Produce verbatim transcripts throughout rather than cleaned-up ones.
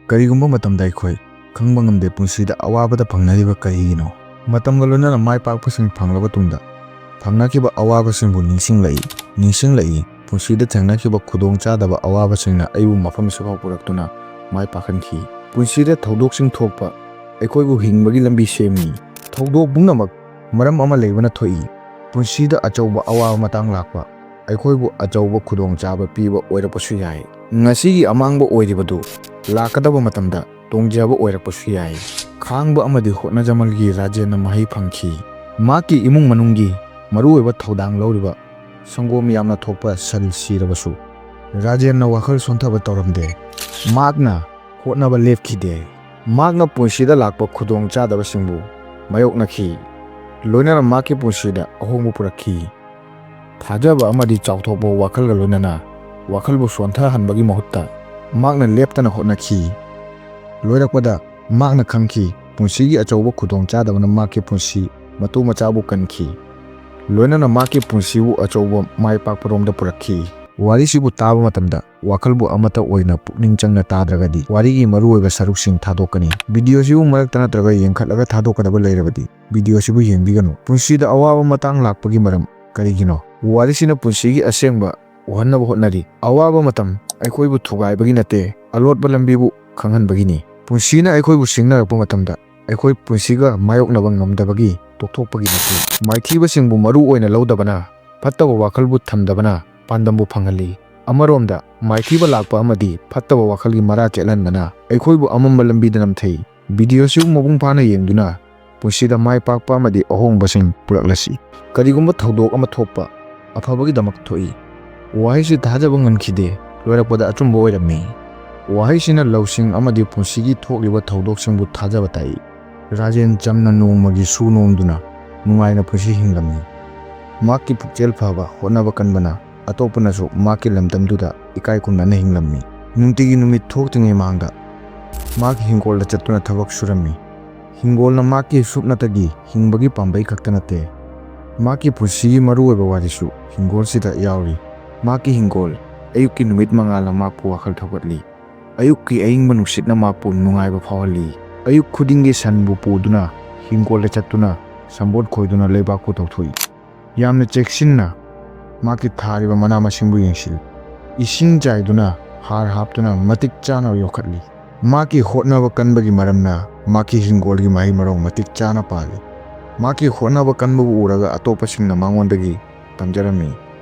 ꯀꯔꯤꯒꯨꯝꯕ ꯃꯇꯝꯗ ꯑꯩꯈꯣꯏ ꯈꯪꯕ ꯉꯝꯗꯦ ꯄꯨꯟꯁꯤꯗ ꯑꯋꯥꯕꯗ ꯐꯪꯅꯔꯤꯕ ꯀꯔꯤꯒꯤꯅꯣ꯫ ꯃꯇꯝꯒ ꯂꯣꯏꯅꯅ ꯃꯥꯏ ꯄꯥꯛꯄꯁꯤꯡ ꯐꯪꯂꯕ ꯇꯨꯡꯗ ꯐꯪꯅꯈꯤꯕ ꯑꯋꯥꯕꯁꯤꯡꯕꯨ ꯅꯤꯡꯁꯤꯡꯂꯛꯏ, ꯅꯤꯡꯁꯤꯡꯂꯛꯏ꯫ ꯄꯨꯟꯁꯤꯗ ꯊꯦꯡꯅꯈꯤꯕ ꯈꯨꯗꯣꯡꯆꯥꯗꯕ ꯑꯋꯥꯕꯁꯤꯡꯅ ꯑꯩꯕꯨ ꯃꯐꯝꯁꯤꯐꯥꯎ ꯄꯨꯔꯛꯇꯨꯅ ꯃꯥꯏ ꯄꯥꯛꯍꯟꯈꯤ꯫ ꯄꯨꯟꯁꯤꯗ ꯊꯧꯗꯣꯛꯁꯤꯡ ꯊꯣꯛꯄ ꯑꯩꯈꯣꯏꯕꯨ ꯍꯤꯡꯕꯒꯤ ꯂꯝꯕꯤ ꯁꯦꯝꯃꯤ꯫ ꯊꯧꯗꯣꯛ ꯄꯨꯝꯅꯃꯛ ꯃꯔꯝ ꯑꯃ ꯂꯩꯕꯅ ꯊꯣꯛꯏ꯫ ꯄꯨꯟꯁꯤꯗ ꯑꯆꯧꯕ ꯑꯋꯥꯕ ꯃꯇꯥꯡ ꯂꯥꯛꯄ ꯑꯩꯈꯣꯏꯕꯨ ꯑꯆꯧꯕ ꯈꯨꯗꯣꯡꯆꯥꯕ ꯄꯤꯕ ꯑꯣꯏꯔꯛꯄꯁꯨ ꯌꯥꯏ꯫ ꯉꯁꯤꯒꯤ ꯑꯃꯥꯡꯕ ꯑꯣꯏꯔꯤꯕꯗꯨ ꯂꯥꯛꯀꯗꯕ ꯃꯇꯝꯗ ꯇꯣꯡꯖꯕ ꯑꯣꯏꯔꯛꯄꯁꯨ ꯌꯥꯏ꯫ ꯈꯥꯡꯕ ꯑꯃꯗꯤ ꯍꯣꯠꯅꯖꯃꯜꯒꯤ ꯔꯥꯖꯦꯟꯅ ꯃꯍꯩ ꯐꯪꯈꯤ꯫ ꯃꯍꯥꯛꯀꯤ ꯏꯃꯨꯡ ꯃꯅꯨꯡꯒꯤ ꯃꯔꯨꯑꯣꯏꯕ ꯊꯧꯗꯥꯡ ꯂꯧꯔꯤꯕ ꯁꯪꯒꯣꯝ ꯌꯥꯝꯅ ꯊꯣꯛꯄ ꯁꯟ ꯁꯤꯔꯕꯁꯨ ꯔꯥꯖꯦꯟꯅ ꯋꯥꯈꯜ ꯁꯣꯟꯊꯕ ꯇꯧꯔꯝꯗꯦ꯫ ꯃꯍꯥꯛꯅ ꯍꯣꯠꯅꯕ ꯂꯦꯞꯈꯤꯗꯦ꯫ ꯃꯍꯥꯛꯅ ꯄꯨꯟꯁꯤꯗ ꯂꯥꯛꯄ ꯈꯨꯗꯣꯡꯆꯥꯗꯕꯁꯤꯡꯕꯨ ꯃꯥꯌꯣꯛꯅꯈꯤ꯫ ꯂꯣꯏꯅꯅ ꯃꯍꯥꯛꯀꯤ ꯄꯨꯟꯁꯤꯗ ꯑꯍꯣꯡꯕ ꯄꯨꯔꯛꯈꯤ꯫ ꯊꯥꯖꯕ ꯑꯃꯗꯤ ꯆꯥꯎꯊꯣꯛꯄ ꯋꯥꯈꯜꯒ ꯂꯣꯏꯅꯅ ꯋꯥꯈꯜꯕꯨ ꯁꯣꯟꯊꯍꯟꯕꯒꯤ ꯃꯍꯨꯠꯇ ꯃꯍꯥꯛꯅ ꯂꯦꯞꯇꯅ ꯍꯣꯠꯅꯈꯤ꯫ ꯂꯣꯏꯔꯛꯄꯗ ꯃꯍꯥꯛꯅ ꯈꯪꯈꯤ, ꯄꯨꯟꯁꯤꯒꯤ ꯑꯆꯧꯕ ꯈꯨꯗꯣꯡꯆꯥꯗꯕꯅ ꯃꯍꯥꯛꯀꯤ ꯄꯨꯟꯁꯤ ꯃꯇꯨ ꯃꯆꯥꯕꯨ ꯀꯟꯈꯤ꯫ ꯂꯣꯏꯅꯅ ꯃꯍꯥꯛꯀꯤ ꯄꯨꯟꯁꯤꯕꯨ ꯑꯆꯧꯕ ꯃꯥꯏ ꯄꯥꯛꯄꯔꯣꯝꯗ ꯄꯨꯔꯛꯈꯤ꯫ ꯋꯥꯔꯤꯁꯤꯕꯨ ꯇꯥꯕ ꯃꯇꯝꯗ ꯋꯥꯈꯜꯕꯨ ꯑꯃꯠꯇ ꯑꯣꯏꯅ ꯄꯨꯛꯅꯤꯡ ꯆꯪꯅ ꯇꯥꯗ꯭ꯔꯒꯗꯤ ꯋꯥꯔꯤꯒꯤ ꯃꯔꯨꯑꯣꯏꯕ ꯁꯔꯨꯛꯁꯤꯡ ꯊꯥꯗꯣꯛꯀꯅꯤ꯫ ꯚꯤꯗꯤꯑꯣꯁꯤꯕꯨ ꯃꯔꯛꯇ ꯅꯠꯇ꯭ꯔꯒ ꯌꯦꯡꯈꯠꯂꯒ ꯊꯥꯗꯣꯛꯀꯗꯕ ꯂꯩꯔꯕꯗꯤ ꯚꯤꯗꯤꯑꯣꯁꯤꯕꯨ ꯌꯦꯡꯕꯤꯒꯅꯨ꯫ ꯄꯨꯟꯁꯤꯗ ꯑꯋꯥꯕ ꯃꯇꯥꯡ ꯂꯥꯛꯄꯒꯤ ꯃꯔꯝ ꯀꯔꯤꯒꯤꯅꯣ? ꯋꯥꯔꯤꯁꯤꯅ ꯄꯨꯟꯁꯤꯒꯤ ꯑꯁꯦꯡꯕ ꯎꯍꯟꯅꯕ ꯍꯣꯠꯅꯔꯤ꯫ ꯑꯋꯥꯕ ꯃꯇꯝ ꯑꯩꯈꯣꯏꯕꯨ ꯊꯨꯒꯥꯏꯕꯒꯤ ꯅꯠꯇꯦ, ꯑꯂꯣꯠꯄ ꯂꯝꯕꯤꯕꯨ ꯈꯪꯍꯟꯕꯒꯤꯅꯤ꯫ ꯄꯨꯟꯁꯤꯅ ꯑꯩꯈꯣꯏꯕꯨ ꯁꯤꯡꯅꯔꯛꯄ ꯃꯇꯝꯗ ꯑꯩꯈꯣꯏ ꯄꯨꯟꯁꯤꯒ ꯃꯥꯌꯣꯛꯅꯕ ꯉꯝꯗꯕꯒꯤ ꯇꯣꯛꯊꯣꯛꯄꯒꯤ ꯅꯠꯇꯦ꯫ ꯃꯥꯏꯊꯤꯕꯁꯤꯡꯕꯨ ꯃꯔꯨ ꯑꯣꯏꯅ ꯂꯧꯗꯕꯅ, ꯐꯠꯇꯕ ꯋꯥꯈꯜꯕꯨ ꯊꯝꯗꯕꯅ ꯄꯥꯟꯗꯝꯕꯨ ꯐꯪꯍꯜꯂꯤ꯫ ꯑꯃꯔꯣꯝꯗ, ꯃꯥꯏꯊꯤꯕ ꯂꯥꯛꯄ ꯑꯃꯗꯤ ꯐꯠꯇꯕ ꯋꯥꯈꯜꯒꯤ ꯃꯔꯥ ꯆꯦꯠꯍꯟꯕꯅ ꯑꯩꯈꯣꯏꯕꯨ ꯑꯃꯝꯕ ꯂꯝꯕꯤꯗ ꯅꯝꯊꯩ꯫ ꯚꯤꯗꯤꯑꯣꯁꯤꯕꯨ ꯃꯄꯨꯡ ꯐꯥꯅ ꯌꯦꯡꯗꯨꯅ ꯄꯨꯟꯁꯤꯗ ꯃꯥꯏ ꯄꯥꯛꯄ ꯑꯃꯗꯤ ꯑꯍꯣꯡꯕꯁꯤꯡ ꯄꯨꯔꯛꯂꯁꯤ꯫ ꯀꯔꯤꯒꯨꯝꯕ ꯊꯧꯗꯣꯛ ꯑꯃ ꯊꯣꯛꯄ ꯑꯐꯕꯒꯤꯗꯃꯛ ꯊꯣꯛꯏ꯫ ꯋꯥꯍꯩꯁꯤ ꯊꯥꯖꯕ ꯉꯝꯈꯤꯗꯦ, ꯂꯣꯏꯔꯛꯄꯗ ꯑꯆꯨꯝꯕ ꯑꯣꯏꯔꯝꯃꯤ꯫ ꯋꯥꯍꯩꯁꯤꯅ ꯂꯧꯁꯤꯡ ꯑꯃꯗꯤ ꯄꯨꯟꯁꯤꯒꯤ ꯊꯣꯛꯂꯤꯕ ꯊꯧꯗꯣꯛꯁꯤꯡꯕꯨ ꯊꯥꯖꯕ ꯇꯥꯛꯏ꯫ ꯔꯥꯖꯦꯟ ꯆꯝꯅ ꯅꯣꯡꯃꯒꯤ ꯁꯨ ꯅꯣꯝꯗꯨꯅ ꯅꯨꯡꯉꯥꯏꯅ ꯄꯨꯟꯁꯤ ꯍꯤꯡꯂꯝꯃꯤ꯫ ꯃꯍꯥꯛꯀꯤ ꯄꯨꯛꯆꯦꯜ ꯐꯕ, ꯍꯣꯠꯅꯕ ꯀꯟꯕꯅ ꯑꯇꯣꯞꯄꯅꯁꯨ ꯃꯍꯥꯛꯀꯤ ꯂꯝꯗꯝꯗꯨꯗ ꯏꯀꯥꯏ ꯈꯨꯝꯅꯅ ꯍꯤꯡꯂꯝꯃꯤ꯫ ꯅꯨꯡꯇꯤꯒꯤ ꯅꯨꯃꯤꯠ ꯊꯣꯛꯇ꯭ꯔꯤꯉꯩ ꯃꯃꯥꯡꯗ ꯃꯍꯥꯛ ꯍꯤꯡꯒꯣꯜꯗ ꯆꯠꯇꯨꯅ ꯊꯕꯛ ꯁꯨꯔꯝꯃꯤ꯫ ꯍꯤꯡꯒꯣꯜꯅ ꯃꯍꯥꯛꯀꯤ ꯁꯨꯞꯅꯇꯒꯤ ꯍꯤꯡꯕꯒꯤ ꯄꯥꯝꯕꯩ ꯈꯛꯇ ꯅꯠꯇꯦ, ꯃꯍꯥꯛꯀꯤ ꯄꯨꯟꯁꯤꯒꯤ ꯃꯔꯨꯑꯣꯏꯕ ꯋꯥꯔꯤꯁꯨ ꯍꯤꯡꯒꯣꯜꯁꯤꯗ ꯌꯥꯎꯔꯤ꯫ ꯃꯍꯥꯛꯀꯤ ꯍꯤꯡꯒꯣꯜ ꯑꯌꯨꯛꯀꯤ ꯅꯨꯃꯤꯠ ꯃꯉꯥꯜꯅ ꯃꯍꯥꯛꯄꯨ ꯋꯥꯈꯜ ꯊꯧꯒꯠꯂꯤ꯫ ꯑꯌꯨꯛꯀꯤ ꯑꯏꯪꯕ ꯅꯨꯡꯁꯤꯠꯅ ꯃꯍꯥꯛꯄꯨ ꯅꯨꯡꯉꯥꯏꯕ ꯐꯥꯎꯍꯜꯂꯤ꯫ ꯑꯌꯨꯛ ꯈꯨꯗꯤꯡꯒꯤ ꯁꯟꯕꯨ ꯄꯨꯗꯨꯅ ꯍꯤꯡꯒꯣꯜꯗ ꯆꯠꯇꯨꯅ ꯁꯝꯕꯣꯠ ꯈꯣꯏꯗꯨꯅ ꯂꯩꯕꯥꯛꯄꯨ ꯇꯧꯊꯣꯛꯏ꯫ ꯌꯥꯝꯅ ꯆꯦꯛꯁꯤꯟꯅ ꯃꯍꯥꯛꯀꯤ ꯊꯥꯔꯤꯕ ꯃꯅꯥ ꯃꯁꯤꯡꯕꯨ ꯌꯦꯡꯁꯤꯜꯂꯤ꯫ ꯏꯁꯤꯡ ꯆꯥꯏꯗꯨꯅ ꯍꯥꯔ ꯍꯥꯞꯇꯨꯅ ꯃꯇꯤꯛ ꯆꯥꯅ ꯌꯣꯛꯈꯠꯂꯤ꯫ ꯃꯍꯥꯛꯀꯤ ꯍꯣꯠꯅꯕ ꯀꯟꯕꯒꯤ ꯃꯔꯝꯅ ꯃꯍꯥꯛꯀꯤ ꯍꯤꯡꯒꯣꯜꯒꯤ ꯃꯍꯩ ꯃꯔꯣꯡ ꯃꯇꯤꯛ ꯆꯥꯅ ꯄꯥꯜꯂꯤ꯫ ꯃꯍꯥꯛꯀꯤ ꯍꯣꯠꯅꯕ ꯀꯟꯕꯕꯨ ꯎꯔꯒ ꯑꯇꯣꯞꯄꯁꯤꯡꯅ ꯃꯉꯣꯟꯗꯒꯤ ꯇꯝꯖꯔꯝꯃꯤ꯫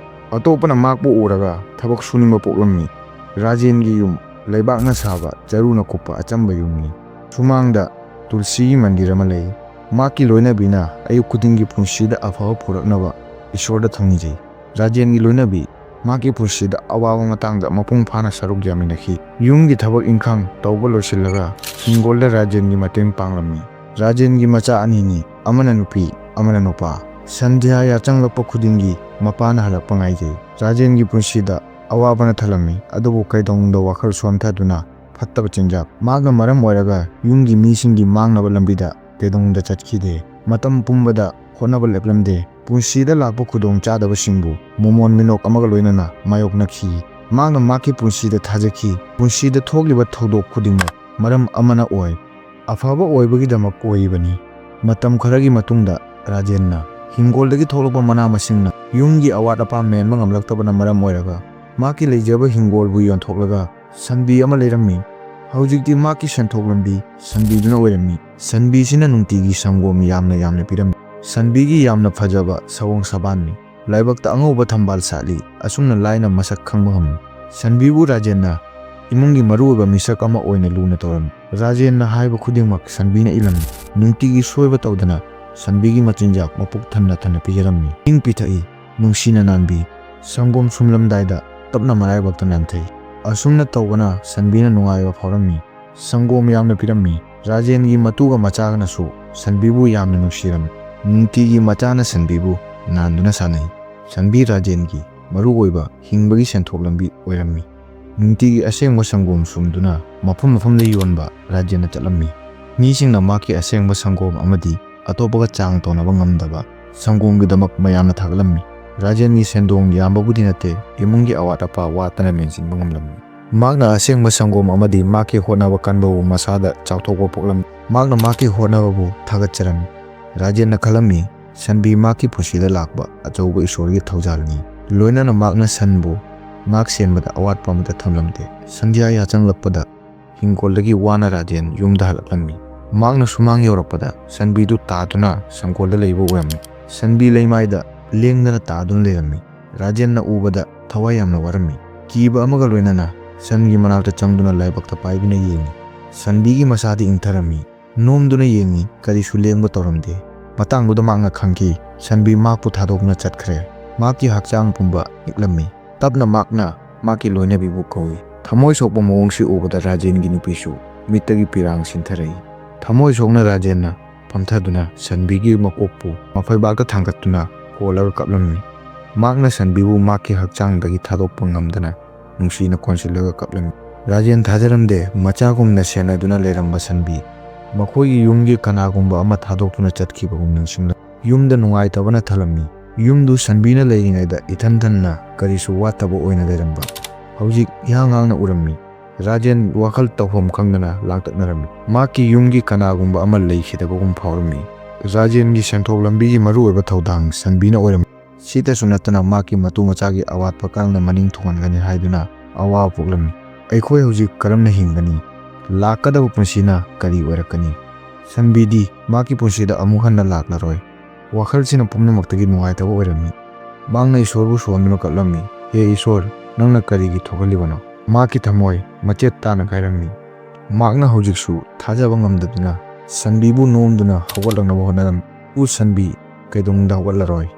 ꯑꯇꯣꯞꯄꯅ ꯃꯍꯥꯛꯄꯨ ꯎꯔꯒ ꯊꯕꯛ ꯁꯨꯅꯤꯡꯕ ꯄꯣꯛꯂꯝꯃꯤ꯫ ꯔꯥꯖꯦꯟꯒꯤ ꯌꯨꯝ ꯂꯩꯕꯥꯛꯅ ꯁꯥꯕ, ꯆꯔꯨꯅ ꯀꯨꯞꯄ ꯑꯆꯝꯕ ꯌꯨꯝꯅꯤ꯫ ꯁꯨꯃꯥꯡꯗ ꯇꯨꯜꯁꯤꯒꯤ ꯃꯟꯗꯤꯔ ꯑꯃ ꯂꯩ꯫ ꯃꯍꯥꯛꯀꯤ ꯂꯣꯏꯅꯕꯤꯅ ꯑꯌꯨꯛ ꯈꯨꯗꯤꯡꯒꯤ ꯄꯨꯟꯁꯤꯗ ꯑꯐꯕ ꯄꯨꯔꯛꯅꯕ ꯏꯁꯣꯔꯗ ꯊꯧꯅꯤꯖꯩ꯫ ꯔꯥꯖꯦꯟꯒꯤ ꯂꯣꯏꯅꯕꯤ ꯃꯍꯥꯛꯀꯤ ꯄꯨꯟꯁꯤꯗ ꯑꯋꯥꯕ ꯃꯇꯥꯡꯗ ꯃꯄꯨꯡ ꯐꯥꯅ ꯁꯔꯨꯛ ꯌꯥꯃꯤꯟꯅꯈꯤ꯫ ꯌꯨꯝꯒꯤ ꯊꯕꯛ ꯏꯪꯈꯥꯡ ꯇꯧꯕ ꯂꯣꯏꯁꯤꯜꯂꯒ ꯍꯤꯡꯒꯣꯜꯗ ꯔꯥꯖꯦꯟꯒꯤ ꯃꯇꯦꯡ ꯄꯥꯡꯂꯝꯃꯤ꯫ ꯔꯥꯖꯦꯟꯒꯤ ꯃꯆꯥ ꯑꯅꯤꯅꯤ, ꯑꯃꯅ ꯅꯨꯄꯤ, ꯑꯃꯅ ꯅꯨꯄꯥ꯫ ꯁꯟꯙ꯭ꯌꯥ ꯌꯥꯆꯪꯂꯛꯄ ꯈꯨꯗꯤꯡꯒꯤ ꯃꯄꯥꯅ ꯍꯜꯂꯛꯄ ꯉꯥꯏꯖꯩ꯫ ꯔꯥꯖꯦꯟꯒꯤ ꯄꯨꯟꯁꯤꯗ ꯑꯋꯥꯕꯅ ꯊꯜꯂꯝꯃꯤ, ꯑꯗꯨꯕꯨ ꯀꯩꯗꯧꯅꯨꯡꯗ ꯋꯥꯈꯜ ꯁꯣꯟꯊꯗꯨꯅ ꯐꯠꯇꯕ ꯆꯤꯟꯖꯥꯛ ꯃꯍꯥꯛꯅ ꯃꯔꯝ ꯑꯣꯏꯔꯒ ꯌꯨꯝꯒꯤ ꯃꯤꯁꯤꯡꯒꯤ ꯃꯥꯡꯅꯕ ꯂꯝꯕꯤꯗ ꯀꯩꯗꯧꯅꯨꯡꯗ ꯆꯠꯈꯤꯗꯦ꯫ ꯃꯇꯝ ꯄꯨꯝꯕꯗ ꯍꯣꯠꯅꯕ ꯂꯦꯞꯂꯝꯗꯦ꯫ ꯄꯨꯟꯁꯤꯗ ꯂꯥꯛꯄ ꯈꯨꯗꯣꯡꯆꯥꯗꯕꯁꯤꯡꯕꯨ ꯃꯣꯃꯣꯟ ꯃꯤꯅꯣꯛ ꯑꯃꯒ ꯂꯣꯏꯅꯅ ꯃꯥꯌꯣꯛꯅꯈꯤ꯫ ꯃꯍꯥꯛꯅ ꯃꯍꯥꯛꯀꯤ ꯄꯨꯟꯁꯤꯗ ꯊꯥꯖꯈꯤ꯫ ꯄꯨꯟꯁꯤꯗ ꯊꯣꯛꯂꯤꯕ ꯊꯧꯗꯣꯛ ꯈꯨꯗꯤꯡꯃꯛ ꯃꯔꯝ ꯑꯃꯅ ꯑꯣꯏ꯫ ꯑꯐꯕ ꯑꯣꯏꯕꯒꯤꯗꯃꯛ ꯑꯣꯏꯔꯤꯕꯅꯤ꯫ ꯃꯇꯝ ꯈꯔꯒꯤ ꯃꯇꯨꯡꯗ ꯔꯥꯖꯦꯟꯅ ꯍꯤꯡꯒꯣꯜꯗꯒꯤ ꯊꯣꯛꯂꯛꯄ ꯃꯅꯥ ꯃꯁꯤꯡꯅ ꯌꯨꯝꯒꯤ ꯑꯋꯥꯠ ꯑꯄꯥ ꯃꯦꯟꯕ ꯉꯝꯂꯛꯇꯕꯅ ꯃꯔꯝ ꯑꯣꯏꯔꯒ ꯃꯍꯥꯛꯀꯤ ꯂꯩꯖꯕ ꯍꯤꯡꯒꯣꯜꯕꯨ ꯌꯣꯟꯊꯣꯛꯂꯒ ꯁꯟꯕꯤ ꯑꯃ ꯂꯩꯔꯝꯃꯤ꯫ ꯍꯧꯖꯤꯛꯇꯤ ꯃꯍꯥꯛꯀꯤ ꯁꯦꯟꯊꯣꯛ ꯂꯝꯕꯤ ꯁꯟꯕꯤꯗꯨꯅ ꯑꯣꯏꯔꯝꯃꯤ꯫ ꯁꯟꯕꯤꯁꯤꯅ ꯅꯨꯡꯇꯤꯒꯤ ꯁꯪꯒꯣꯝ ꯌꯥꯝꯅ ꯌꯥꯝꯅ ꯄꯤꯔꯝꯃꯤ꯫ ꯁꯟꯕꯤꯒꯤ ꯌꯥꯝꯅ ꯐꯖꯕ ꯁꯑꯣꯡ ꯁꯥꯕꯥꯟꯅꯤ꯫ ꯂꯥꯏꯕꯛꯇ ꯑꯉꯧꯕ ꯊꯝꯕꯥꯜ ꯁꯥꯠꯂꯤ꯫ ꯑꯁꯨꯝꯅ ꯂꯥꯏꯅ ꯃꯁꯛ ꯈꯪꯕ ꯉꯝꯃꯤ꯫ ꯁꯟꯕꯤꯕꯨ ꯔꯥꯖꯦꯟꯅ ꯏꯃꯨꯡꯒꯤ ꯃꯔꯨꯑꯣꯏꯕ ꯃꯤꯁꯛ ꯑꯃ ꯑꯣꯏꯅ ꯂꯨꯅ ꯇꯧꯔꯝꯃꯤ꯫ ꯔꯥꯖꯦꯟꯅ ꯍꯥꯏꯕ ꯈꯨꯗꯤꯡꯃꯛ ꯁꯟꯕꯤꯅ ꯏꯜꯂꯝꯃꯤ꯫ ꯅꯨꯡꯇꯤꯒꯤ ꯁꯣꯏꯕ ꯇꯧꯗꯅ ꯁꯟꯕꯤꯒꯤ ꯃꯆꯤꯟꯖꯥꯛ ꯃꯄꯨꯛ ꯊꯟꯅ ꯊꯟꯅ ꯄꯤꯖꯔꯝꯃꯤ꯫ ꯏꯪ ꯄꯤꯊꯛꯏ, ꯅꯨꯡꯁꯤꯅ ꯅꯥꯟꯕꯤ꯫ ꯁꯪꯒꯣꯝ ꯁꯨꯝꯂꯝꯗꯥꯏꯗ ꯇꯞꯅ ꯃꯔꯥꯏꯕꯛꯇ ꯅꯥꯟꯊꯩ꯫ ꯑꯁꯨꯝꯅ ꯇꯧꯕꯅ ꯁꯟꯕꯤꯅ ꯅꯨꯡꯉꯥꯏꯕ ꯐꯥꯎꯔꯝꯃꯤ꯫ ꯁꯪꯒꯣꯝ ꯌꯥꯝꯅ ꯄꯤꯔꯝꯃꯤ꯫ ꯔꯥꯖꯦꯟꯒꯤ ꯃꯇꯨꯒ ꯃꯆꯥꯒꯅꯁꯨ ꯁꯟꯕꯤꯕꯨ ꯌꯥꯝꯅ ꯅꯨꯡꯁꯤꯔꯝꯃꯤ꯫ ꯅꯨꯡꯇꯤꯒꯤ ꯃꯆꯥꯅ ꯁꯟꯕꯤꯕꯨ ꯅꯥꯟꯗꯨꯅ ꯁꯥꯟꯅꯩ꯫ ꯁꯟꯕꯤ ꯔꯥꯖꯦꯟꯒꯤ ꯃꯔꯨꯑꯣꯏꯕ ꯍꯤꯡꯕꯒꯤ ꯁꯦꯟꯊꯣꯛ ꯂꯝꯕꯤ ꯑꯣꯏꯔꯝꯃꯤ꯫ ꯅꯨꯡꯇꯤꯒꯤ ꯑꯁꯦꯡꯕ ꯁꯪꯒꯣꯝ ꯁꯨꯝꯗꯨꯅ ꯃꯐꯝ ꯃꯐꯝꯗ ꯌꯣꯟꯕ ꯔꯥꯖꯦꯟꯅ ꯆꯠꯂꯝꯃꯤ꯫ ꯃꯤꯁꯤꯡꯅ ꯃꯍꯥꯛꯀꯤ ꯑꯁꯦꯡꯕ ꯁꯪꯒꯣꯝ ꯑꯃꯗꯤ ꯑꯇꯣꯞꯄꯒ ꯆꯥꯡ ꯇꯧꯅꯕ ꯉꯝꯗꯕ ꯁꯪꯒꯣꯝꯒꯤꯗꯃꯛ ꯃꯌꯥꯝꯅ ꯊꯥꯒꯠꯂꯝꯃꯤ꯫ ꯔꯥꯖꯦꯟꯒꯤ ꯁꯦꯟꯗꯣꯡ ꯌꯥꯝꯕꯕꯨꯗꯤ ꯅꯠꯇꯦ, ꯏꯃꯨꯡꯒꯤ ꯑꯋꯥꯠ ꯑꯄꯥ ꯋꯥꯠꯇꯅ ꯃꯦꯟꯁꯤꯟꯕ ꯉꯝꯂꯝꯃꯤ꯫ ꯃꯍꯥꯛꯅ ꯑꯁꯦꯡꯕ ꯁꯪꯒꯣꯝ ꯑꯃꯗꯤ ꯃꯍꯥꯛꯀꯤ ꯍꯣꯠꯅꯕ ꯀꯟꯕꯕꯨ ꯃꯁꯥꯗ ꯆꯥꯎꯊꯣꯛꯄ ꯄꯣꯛꯂꯝꯃꯤ꯫ ꯃꯍꯥꯛꯅ ꯃꯍꯥꯛꯀꯤ ꯍꯣꯠꯅꯕꯕꯨ ꯊꯥꯒꯠꯆꯔꯝꯃꯤ꯫ ꯔꯥꯖꯦꯟꯅ ꯈꯜꯂꯝꯃꯤ, ꯁꯟꯕꯤ ꯃꯍꯥꯛꯀꯤ ꯄꯨꯟꯁꯤꯗ ꯂꯥꯛꯄ ꯑꯆꯧꯕ ꯏꯁꯣꯔꯒꯤ ꯊꯧꯖꯥꯜꯅꯤ꯫ ꯂꯣꯏꯅꯅ ꯃꯍꯥꯛꯅ ꯁꯟꯕꯨ ꯉꯥꯛ ꯁꯦꯟꯕꯗ ꯑꯋꯥꯠꯄ ꯑꯃꯠꯇ ꯊꯝꯂꯝꯗꯦ꯫ ꯁꯟꯙ꯭ꯌꯥ ꯌꯥꯆꯪꯂꯛꯄꯗ ꯍꯤꯡꯒꯣꯜꯗꯒꯤ ꯋꯥꯅ ꯔꯥꯖꯦꯟ ꯌꯨꯝꯗ ꯍꯜꯂꯛꯂꯝꯃꯤ꯫ ꯃꯍꯥꯛꯅ ꯁꯨꯃꯥꯡ ꯌꯧꯔꯛꯄꯗ ꯁꯟꯕꯤꯗꯨ ꯇꯥꯗꯨꯅ ꯁꯪꯒꯣꯜꯗ ꯂꯩꯕ ꯎꯔꯝꯃꯤ꯫ ꯁꯟꯕꯤ ꯂꯩꯃꯥꯏꯗ ꯂꯦꯡꯗꯅ ꯇꯥꯗꯨꯅ ꯂꯩꯔꯝꯃꯤ꯫ ꯔꯥꯖꯦꯟꯅ ꯎꯕꯗ ꯊꯋꯥꯏ ꯌꯥꯝꯅ ꯋꯥꯔꯝꯃꯤ꯫ ꯀꯤꯕ ꯑꯃꯒ ꯂꯣꯏꯅꯅ ꯁꯟꯒꯤ ꯃꯅꯥꯛꯇ ꯆꯪꯗꯨꯅ ꯂꯥꯏꯕꯛꯇ ꯄꯥꯏꯗꯨꯅ ꯌꯦꯡꯉꯤ꯫ ꯁꯟꯕꯤꯒꯤ ꯃꯁꯥꯗꯤ ꯏꯪꯊꯔꯝꯃꯤ꯫ ꯅꯣꯝꯗꯨꯅ ꯌꯦꯡꯉꯤ, ꯀꯔꯤꯁꯨ ꯂꯦꯡꯕ ꯇꯧꯔꯝꯗꯦ꯫ ꯃꯇꯥꯡꯗꯨꯗ ꯃꯍꯥꯛꯅ ꯈꯪꯈꯤ, ꯁꯟꯕꯤ ꯃꯍꯥꯛꯄꯨ ꯊꯥꯗꯣꯛꯇꯨꯅ ꯆꯠꯈ꯭ꯔꯦ꯫ ꯃꯍꯥꯛꯀꯤ ꯍꯛꯆꯥꯡ ꯄꯨꯝꯕ ꯅꯤꯛꯂꯝꯃꯤ꯫ ꯇꯞꯅ ꯃꯍꯥꯛꯅ ꯃꯍꯥꯛꯀꯤ ꯂꯣꯏꯅꯕꯤꯕꯨ ꯀꯧꯏ꯫ ꯊꯃꯣꯏ ꯁꯣꯛꯄ ꯃꯑꯣꯡꯁꯤ ꯎꯕꯗ ꯔꯥꯖꯦꯟꯒꯤ ꯅꯨꯄꯤꯁꯨ ꯃꯤꯠꯇꯒꯤ ꯄꯤꯔꯥꯡ ꯁꯤꯟꯊꯔꯛꯏ꯫ ꯊꯃꯣꯏ ꯁꯣꯛꯅ ꯔꯥꯖꯦꯟꯅ ꯐꯝꯊꯗꯨꯅ ꯁꯟꯕꯤꯒꯤ ꯃꯀꯣꯛꯄꯨ ꯃꯐꯩꯕꯥꯛꯇ ꯊꯥꯡꯒꯠꯇꯨꯅ ꯀꯣꯜꯂꯒ ꯀꯞꯂꯝꯃꯤ꯫ ꯃꯍꯥꯛꯅ ꯁꯟꯕꯤꯕꯨ ꯃꯍꯥꯛꯀꯤ ꯍꯛꯆꯥꯡꯗꯒꯤ ꯊꯥꯗꯣꯛꯄ ꯉꯝꯗꯅ ꯅꯨꯡꯁꯤꯅ ꯀꯣꯟꯁꯤꯜꯂꯒ ꯀꯞꯂꯝꯃꯤ꯫ ꯔꯥꯖꯦꯟ ꯊꯥꯖꯔꯝꯗꯦ, ꯃꯆꯥꯒꯨꯝꯅ ꯁꯦꯟꯅꯗꯨꯅ ꯂꯩꯔꯝꯕ ꯁꯟꯕꯤ ꯃꯈꯣꯏꯒꯤ ꯌꯨꯝꯒꯤ ꯀꯅꯥꯒꯨꯝꯕ ꯑꯃ ꯊꯥꯗꯣꯛꯇꯨꯅ ꯆꯠꯈꯤꯕꯒꯨꯝ ꯅꯤꯡꯁꯤꯡꯂꯝꯃꯤ꯫ ꯌꯨꯝꯗ ꯅꯨꯡꯉꯥꯏꯇꯕꯅ ꯊꯜꯂꯝꯃꯤ꯫ ꯌꯨꯝꯗꯨ ꯁꯟꯕꯤꯅ ꯂꯩꯔꯤꯉꯩꯗ ꯏꯊꯟ ꯊꯟꯅ ꯀꯔꯤꯁꯨ ꯋꯥꯠꯇꯕ ꯑꯣꯏꯅ ꯂꯩꯔꯝꯕ ꯍꯧꯖꯤꯛ ꯏꯍꯥꯡ ꯍꯥꯡꯅ ꯎꯔꯝꯃꯤ꯫ ꯔꯥꯖꯦꯟ ꯋꯥꯈꯜ ꯇꯧꯐꯝ ꯈꯪꯗꯅ ꯂꯥꯡꯇꯛꯅꯔꯝꯃꯤ꯫ ꯃꯍꯥꯛꯀꯤ ꯌꯨꯝꯒꯤ ꯀꯅꯥꯒꯨꯝꯕ ꯑꯃ ꯂꯩꯈꯤꯗꯕꯒꯨꯝ ꯐꯥꯎꯔꯝꯃꯤ꯫ ꯔꯥꯖꯦꯟꯒꯤ ꯁꯦꯟꯊꯣꯛ ꯂꯝꯕꯤꯒꯤ ꯃꯔꯨꯑꯣꯏꯕ ꯊꯧꯗꯥꯡ ꯁꯟꯕꯤꯅ ꯑꯣꯏꯔꯝꯃꯤ꯫ ꯁꯤꯇꯁꯨ ꯅꯠꯇꯅ ꯃꯍꯥꯛꯀꯤ ꯃꯇꯨ ꯃꯆꯥꯒꯤ ꯑꯋꯥꯠꯄ ꯀꯔꯝꯅ ꯃꯅꯤꯡ ꯊꯨꯡꯍꯟꯒꯅꯤ ꯍꯥꯏꯗꯨꯅ ꯑꯋꯥꯕ ꯄꯣꯛꯂꯝꯃꯤ꯫ ꯑꯩꯈꯣꯏ ꯍꯧꯖꯤꯛ ꯀꯔꯝꯅ ꯍꯤꯡꯒꯅꯤ? ꯂꯥꯛꯀꯗꯕ ꯄꯨꯟꯁꯤꯅ ꯀꯔꯤ ꯑꯣꯏꯔꯛꯀꯅꯤ? ꯁꯟꯕꯤꯗꯤ ꯃꯍꯥꯛꯀꯤ ꯄꯨꯟꯁꯤꯗ ꯑꯃꯨꯛ ꯍꯟꯅ ꯂꯥꯛꯂꯔꯣꯏ꯫ ꯋꯥꯈꯜꯁꯤꯅ ꯄꯨꯝꯅꯃꯛꯇꯒꯤ ꯅꯨꯡꯉꯥꯏꯇꯕ ꯑꯣꯏꯔꯝꯃꯤ꯫ ꯃꯍꯥꯛꯅ ꯏꯁꯣꯔꯕꯨ ꯁꯣꯟꯗꯨꯅ ꯀꯞꯂꯝꯃꯤ, "ꯍꯦ ꯏꯁꯣꯔ, ꯅꯪꯅ ꯀꯔꯤꯒꯤ ꯊꯣꯛꯍꯜꯂꯤꯕꯅꯣ?" ꯃꯍꯥꯛꯀꯤ ꯊꯃꯣꯏ ꯃꯆꯦꯠ ꯇꯥꯅ ꯀꯥꯏꯔꯝꯃꯤ꯫ ꯃꯍꯥꯛꯅ ꯍꯧꯖꯤꯛꯁꯨ ꯊꯥꯖꯕ ꯉꯝꯗꯗꯨꯅ ꯁꯟꯕꯤꯕꯨ ꯅꯣꯝꯗꯨꯅ ꯍꯧꯒꯠꯂꯛꯅꯕ ꯍꯣꯠꯅꯔꯝꯃꯤ꯫ "ꯎ ꯁꯟꯕꯤ, ꯀꯩꯗꯧꯅꯨꯡꯗ ꯍꯧꯒꯠꯂꯔꯣꯏ꯫"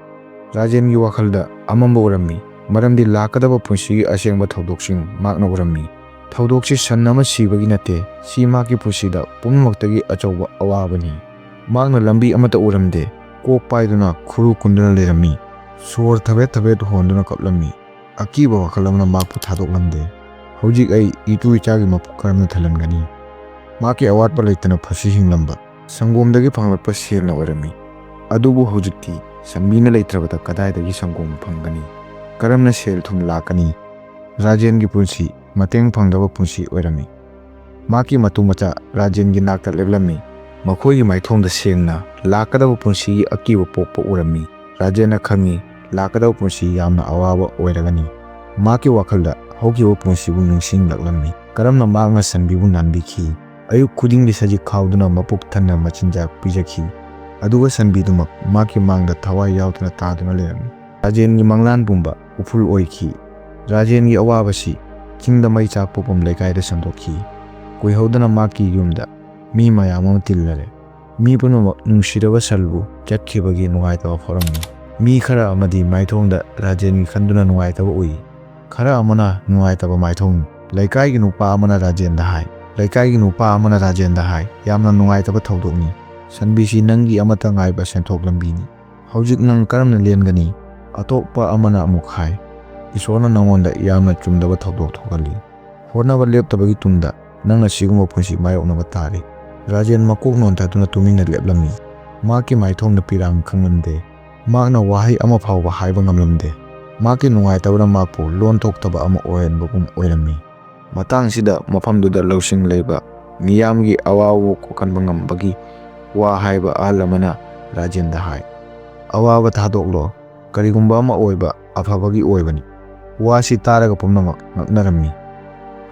ꯔꯥꯖꯦꯟꯒꯤ ꯋꯥꯈꯜꯗ ꯑꯃꯝꯕ ꯎꯔꯝꯃꯤ, ꯃꯔꯝꯗꯤ ꯂꯥꯛꯀꯗꯕ ꯄꯨꯟꯁꯤꯒꯤ ꯑꯁꯦꯡꯕ ꯊꯧꯗꯣꯛꯁꯤꯡ ꯃꯍꯥꯛꯅ ꯎꯔꯝꯃꯤ꯫ ꯊꯧꯗꯣꯛꯁꯤ ꯁꯟ ꯑꯃ ꯁꯤꯕꯒꯤ ꯅꯠꯇꯦ, ꯁꯤ ꯃꯍꯥꯛꯀꯤ ꯄꯨꯟꯁꯤꯗ ꯄꯨꯝꯅꯃꯛꯇꯒꯤ ꯑꯆꯧꯕ ꯑꯋꯥꯕꯅꯤ꯫ ꯃꯍꯥꯛꯅ ꯂꯝꯕꯤ ꯑꯃꯠꯇ ꯎꯔꯝꯗꯦ, ꯀꯣꯛ ꯄꯥꯏꯗꯨꯅ ꯈꯨꯔꯨ ꯀꯨꯟꯗꯨꯅ ꯂꯩꯔꯝꯃꯤ꯫ ꯁꯣꯔ ꯊꯕꯦꯠ ꯊꯕꯦꯠ ꯍꯣꯟꯗꯨꯅ ꯀꯞꯂꯝꯃꯤ꯫ ꯑꯀꯤꯕ ꯋꯥꯈꯜ ꯑꯃꯅ ꯃꯍꯥꯛꯄꯨ ꯊꯥꯗꯣꯛꯂꯝꯗꯦ꯫ "ꯍꯧꯖꯤꯛ ꯑꯩ ꯏꯇꯨ ꯏꯆꯥꯒꯤ ꯃꯄꯨꯛ ꯀꯔꯝꯅ ꯊꯜꯍꯟꯒꯅꯤ?" ꯃꯍꯥꯛꯀꯤ ꯑꯋꯥꯠꯄ ꯂꯩꯇꯅ ꯄꯨꯟꯁꯤ ꯍꯤꯡꯂꯝꯕ ꯁꯪꯒꯣꯝꯗꯒꯤ ꯐꯪꯂꯛꯄ ꯁꯦꯜꯅ ꯑꯣꯏꯔꯝꯃꯤ꯫ ꯑꯗꯨꯕꯨ ꯍꯧꯖꯤꯛꯇꯤ ꯁꯟꯕꯤꯅ ꯂꯩꯇ꯭ꯔꯕꯗ ꯀꯗꯥꯏꯗꯒꯤ ꯁꯪꯒꯣꯝ ꯐꯪꯒꯅꯤ? ꯀꯔꯝꯅ ꯁꯦꯜ ꯊꯨꯝ ꯂꯥꯛꯀꯅꯤ? ꯔꯥꯖꯦꯟꯒꯤ ꯄꯨꯟꯁꯤ ꯃꯇꯦꯡ ꯐꯪꯗꯕ ꯄꯨꯟꯁꯤ ꯑꯣꯏꯔꯝꯃꯤ꯫ ꯃꯍꯥꯛꯀꯤ ꯃꯇꯨ ꯃꯆꯥ ꯔꯥꯖꯦꯟꯒꯤ ꯅꯥꯛꯇ ꯂꯦꯞꯂꯝꯃꯤ꯫ ꯃꯈꯣꯏꯒꯤ ꯃꯥꯏꯊꯣꯡꯗ ꯁꯦꯡꯅ ꯂꯥꯛꯀꯗꯕ ꯄꯨꯟꯁꯤꯒꯤ ꯑꯀꯤꯕ ꯄꯣꯛꯄ ꯎꯔꯝꯃꯤ꯫ ꯔꯥꯖꯦꯟꯅ ꯈꯪꯏ, ꯂꯥꯛꯀꯗꯕ ꯄꯨꯟꯁꯤ ꯌꯥꯝꯅ ꯑꯋꯥꯕ ꯑꯣꯏꯔꯒꯅꯤ꯫ ꯃꯍꯥꯛꯀꯤ ꯋꯥꯈꯜꯗ ꯍꯧꯈꯤꯕ ꯄꯨꯟꯁꯤꯕꯨ ꯅꯤꯡꯁꯤꯡꯂꯛꯂꯝꯃꯤ꯫ ꯀꯔꯝꯅ ꯃꯍꯥꯛꯅ ꯁꯟꯕꯤꯕꯨ ꯅꯥꯟꯕꯤꯈꯤ, ꯑꯌꯨꯛ ꯈꯨꯗꯤꯡꯒꯤ ꯁꯖꯤꯛ ꯈꯥꯎꯗꯨꯅ ꯃꯄꯨꯛ ꯊꯟꯅ ꯃꯆꯤꯟꯖꯥꯛ ꯄꯤꯖꯈꯤ, ꯑꯗꯨꯒ ꯁꯟꯕꯤꯗꯨꯃꯛ ꯃꯍꯥꯛꯀꯤ ꯃꯥꯡꯗ ꯊꯋꯥꯏ ꯌꯥꯎꯗꯅ ꯇꯥꯗꯨꯅ ꯂꯩꯔꯝꯃꯤ꯫ ꯔꯥꯖꯦꯟꯒꯤ ꯃꯪꯂꯥꯟ ꯄꯨꯝꯕ ꯎꯐꯨꯜ ꯑꯣꯏꯈꯤ꯫ ꯔꯥꯖꯦꯟꯒꯤ ꯑꯋꯥꯕꯁꯤ ꯆꯤꯡꯗ ꯃꯩ ꯆꯥꯛꯄꯒꯨꯝ ꯂꯩꯀꯥꯏꯗ ꯁꯟꯗꯣꯛꯈꯤ꯫ ꯀꯨꯏꯍꯧꯗꯅ ꯃꯍꯥꯛꯀꯤ ꯌꯨꯝꯗ ꯃꯤ ꯃꯌꯥꯝ ꯑꯃ ꯇꯤꯜꯂꯔꯦ꯫ ꯃꯤ ꯄꯨꯝꯅꯃꯛ ꯅꯨꯡꯁꯤꯔꯕ ꯁꯜꯕꯨ ꯆꯠꯈꯤꯕꯒꯤ ꯅꯨꯡꯉꯥꯏꯇꯕ ꯐꯥꯎꯔꯝꯃꯤ꯫ ꯃꯤ ꯈꯔ ꯑꯃꯗꯤ ꯃꯥꯏꯊꯣꯡꯗ ꯔꯥꯖꯦꯟꯒꯤ ꯈꯟꯗꯨꯅ ꯅꯨꯡꯉꯥꯏꯇꯕ ꯎꯏ꯫ ꯈꯔ ꯑꯃꯅ ꯅꯨꯡꯉꯥꯏꯇꯕ ꯃꯥꯏꯊꯣꯡ꯫ ꯂꯩꯀꯥꯏꯒꯤ ꯅꯨꯄꯥ ꯑꯃꯅ ꯔꯥꯖꯦꯟꯗ ꯍꯥꯏ, ꯂꯩꯀꯥꯏꯒꯤ ꯅꯨꯄꯥ ꯑꯃꯅ ꯔꯥꯖꯦꯟꯗ ꯍꯥꯏ, "ꯌꯥꯝꯅ ꯅꯨꯡꯉꯥꯏꯇꯕ ꯊꯧꯗꯣꯛꯅꯤ꯫ ꯁꯟꯕꯤꯁꯤ ꯅꯪꯒꯤ ꯑꯃꯠꯇ ꯉꯥꯏꯕ ꯁꯦꯟꯊꯣꯛ ꯂꯝꯕꯤꯅꯤ꯫ ꯍꯧꯖꯤꯛ ꯅꯪ ꯀꯔꯝꯅ ꯂꯦꯟꯒꯅꯤ?" ꯑꯇꯣꯞꯄ ꯑꯃꯅ ꯑꯃꯨꯛ ꯍꯥꯏ, "ꯏꯁꯣꯔꯅ ꯅꯉꯣꯟꯗ ꯌꯥꯝꯅ ꯆꯨꯝꯗꯕ ꯊꯧꯗꯣꯛ ꯊꯣꯛꯍꯜꯂꯤ꯫ ꯍꯣꯠꯅꯕ ꯂꯦꯞꯇꯕꯒꯤ ꯇꯨꯡꯗ ꯅꯪꯅ ꯁꯤꯒꯨꯝꯕ ꯄꯨꯟꯁꯤ ꯃꯥꯌꯣꯛꯅꯕ ꯇꯥꯔꯤ꯫" ꯔꯥꯖꯦꯟ ꯃꯀꯣꯛ ꯅꯣꯟꯊꯗꯨꯅ ꯇꯨꯃꯤꯟꯅ ꯂꯦꯞꯂꯝꯃꯤ꯫ ꯃꯍꯥꯛꯀꯤ ꯃꯥꯏꯊꯣꯡꯗ ꯄꯤꯔꯥꯡ ꯈꯪꯂꯝꯗꯦ꯫ ꯃꯍꯥꯛꯅ ꯋꯥꯍꯩ ꯑꯃ ꯐꯥꯎꯕ ꯍꯥꯏꯕ ꯉꯝꯂꯝꯗꯦ꯫ ꯃꯍꯥꯛꯀꯤ ꯅꯨꯡꯉꯥꯏꯇꯕꯅ ꯃꯍꯥꯛꯄꯨ ꯂꯣꯟ ꯊꯣꯛꯇꯕ ꯑꯃ ꯑꯣꯏꯍꯟꯕꯒꯨꯝ ꯑꯣꯏꯔꯝꯃꯤ꯫ ꯃꯇꯥꯡꯁꯤꯗ ꯃꯐꯝꯗꯨꯗ ꯂꯧꯁꯤꯡ ꯂꯩꯕ ꯃꯤꯌꯥꯝꯒꯤ ꯑꯋꯥꯕꯕꯨ ꯀꯣꯛꯍꯟꯕ ꯉꯝꯕꯒꯤ ꯋꯥ ꯍꯥꯏꯕ ꯑꯍꯜ ꯑꯃꯅ ꯔꯥꯖꯦꯟꯗ ꯍꯥꯏ, "ꯑꯋꯥꯕ ꯊꯥꯗꯣꯛꯂꯣ, ꯀꯔꯤꯒꯨꯝꯕ ꯑꯃ ꯑꯣꯏꯕ ꯑꯐꯕꯒꯤ ꯑꯣꯏꯕꯅꯤ꯫" ꯋꯥꯁꯤ ꯇꯥꯔꯒ ꯄꯨꯝꯅꯃꯛ ꯉꯛꯅꯔꯝꯃꯤ꯫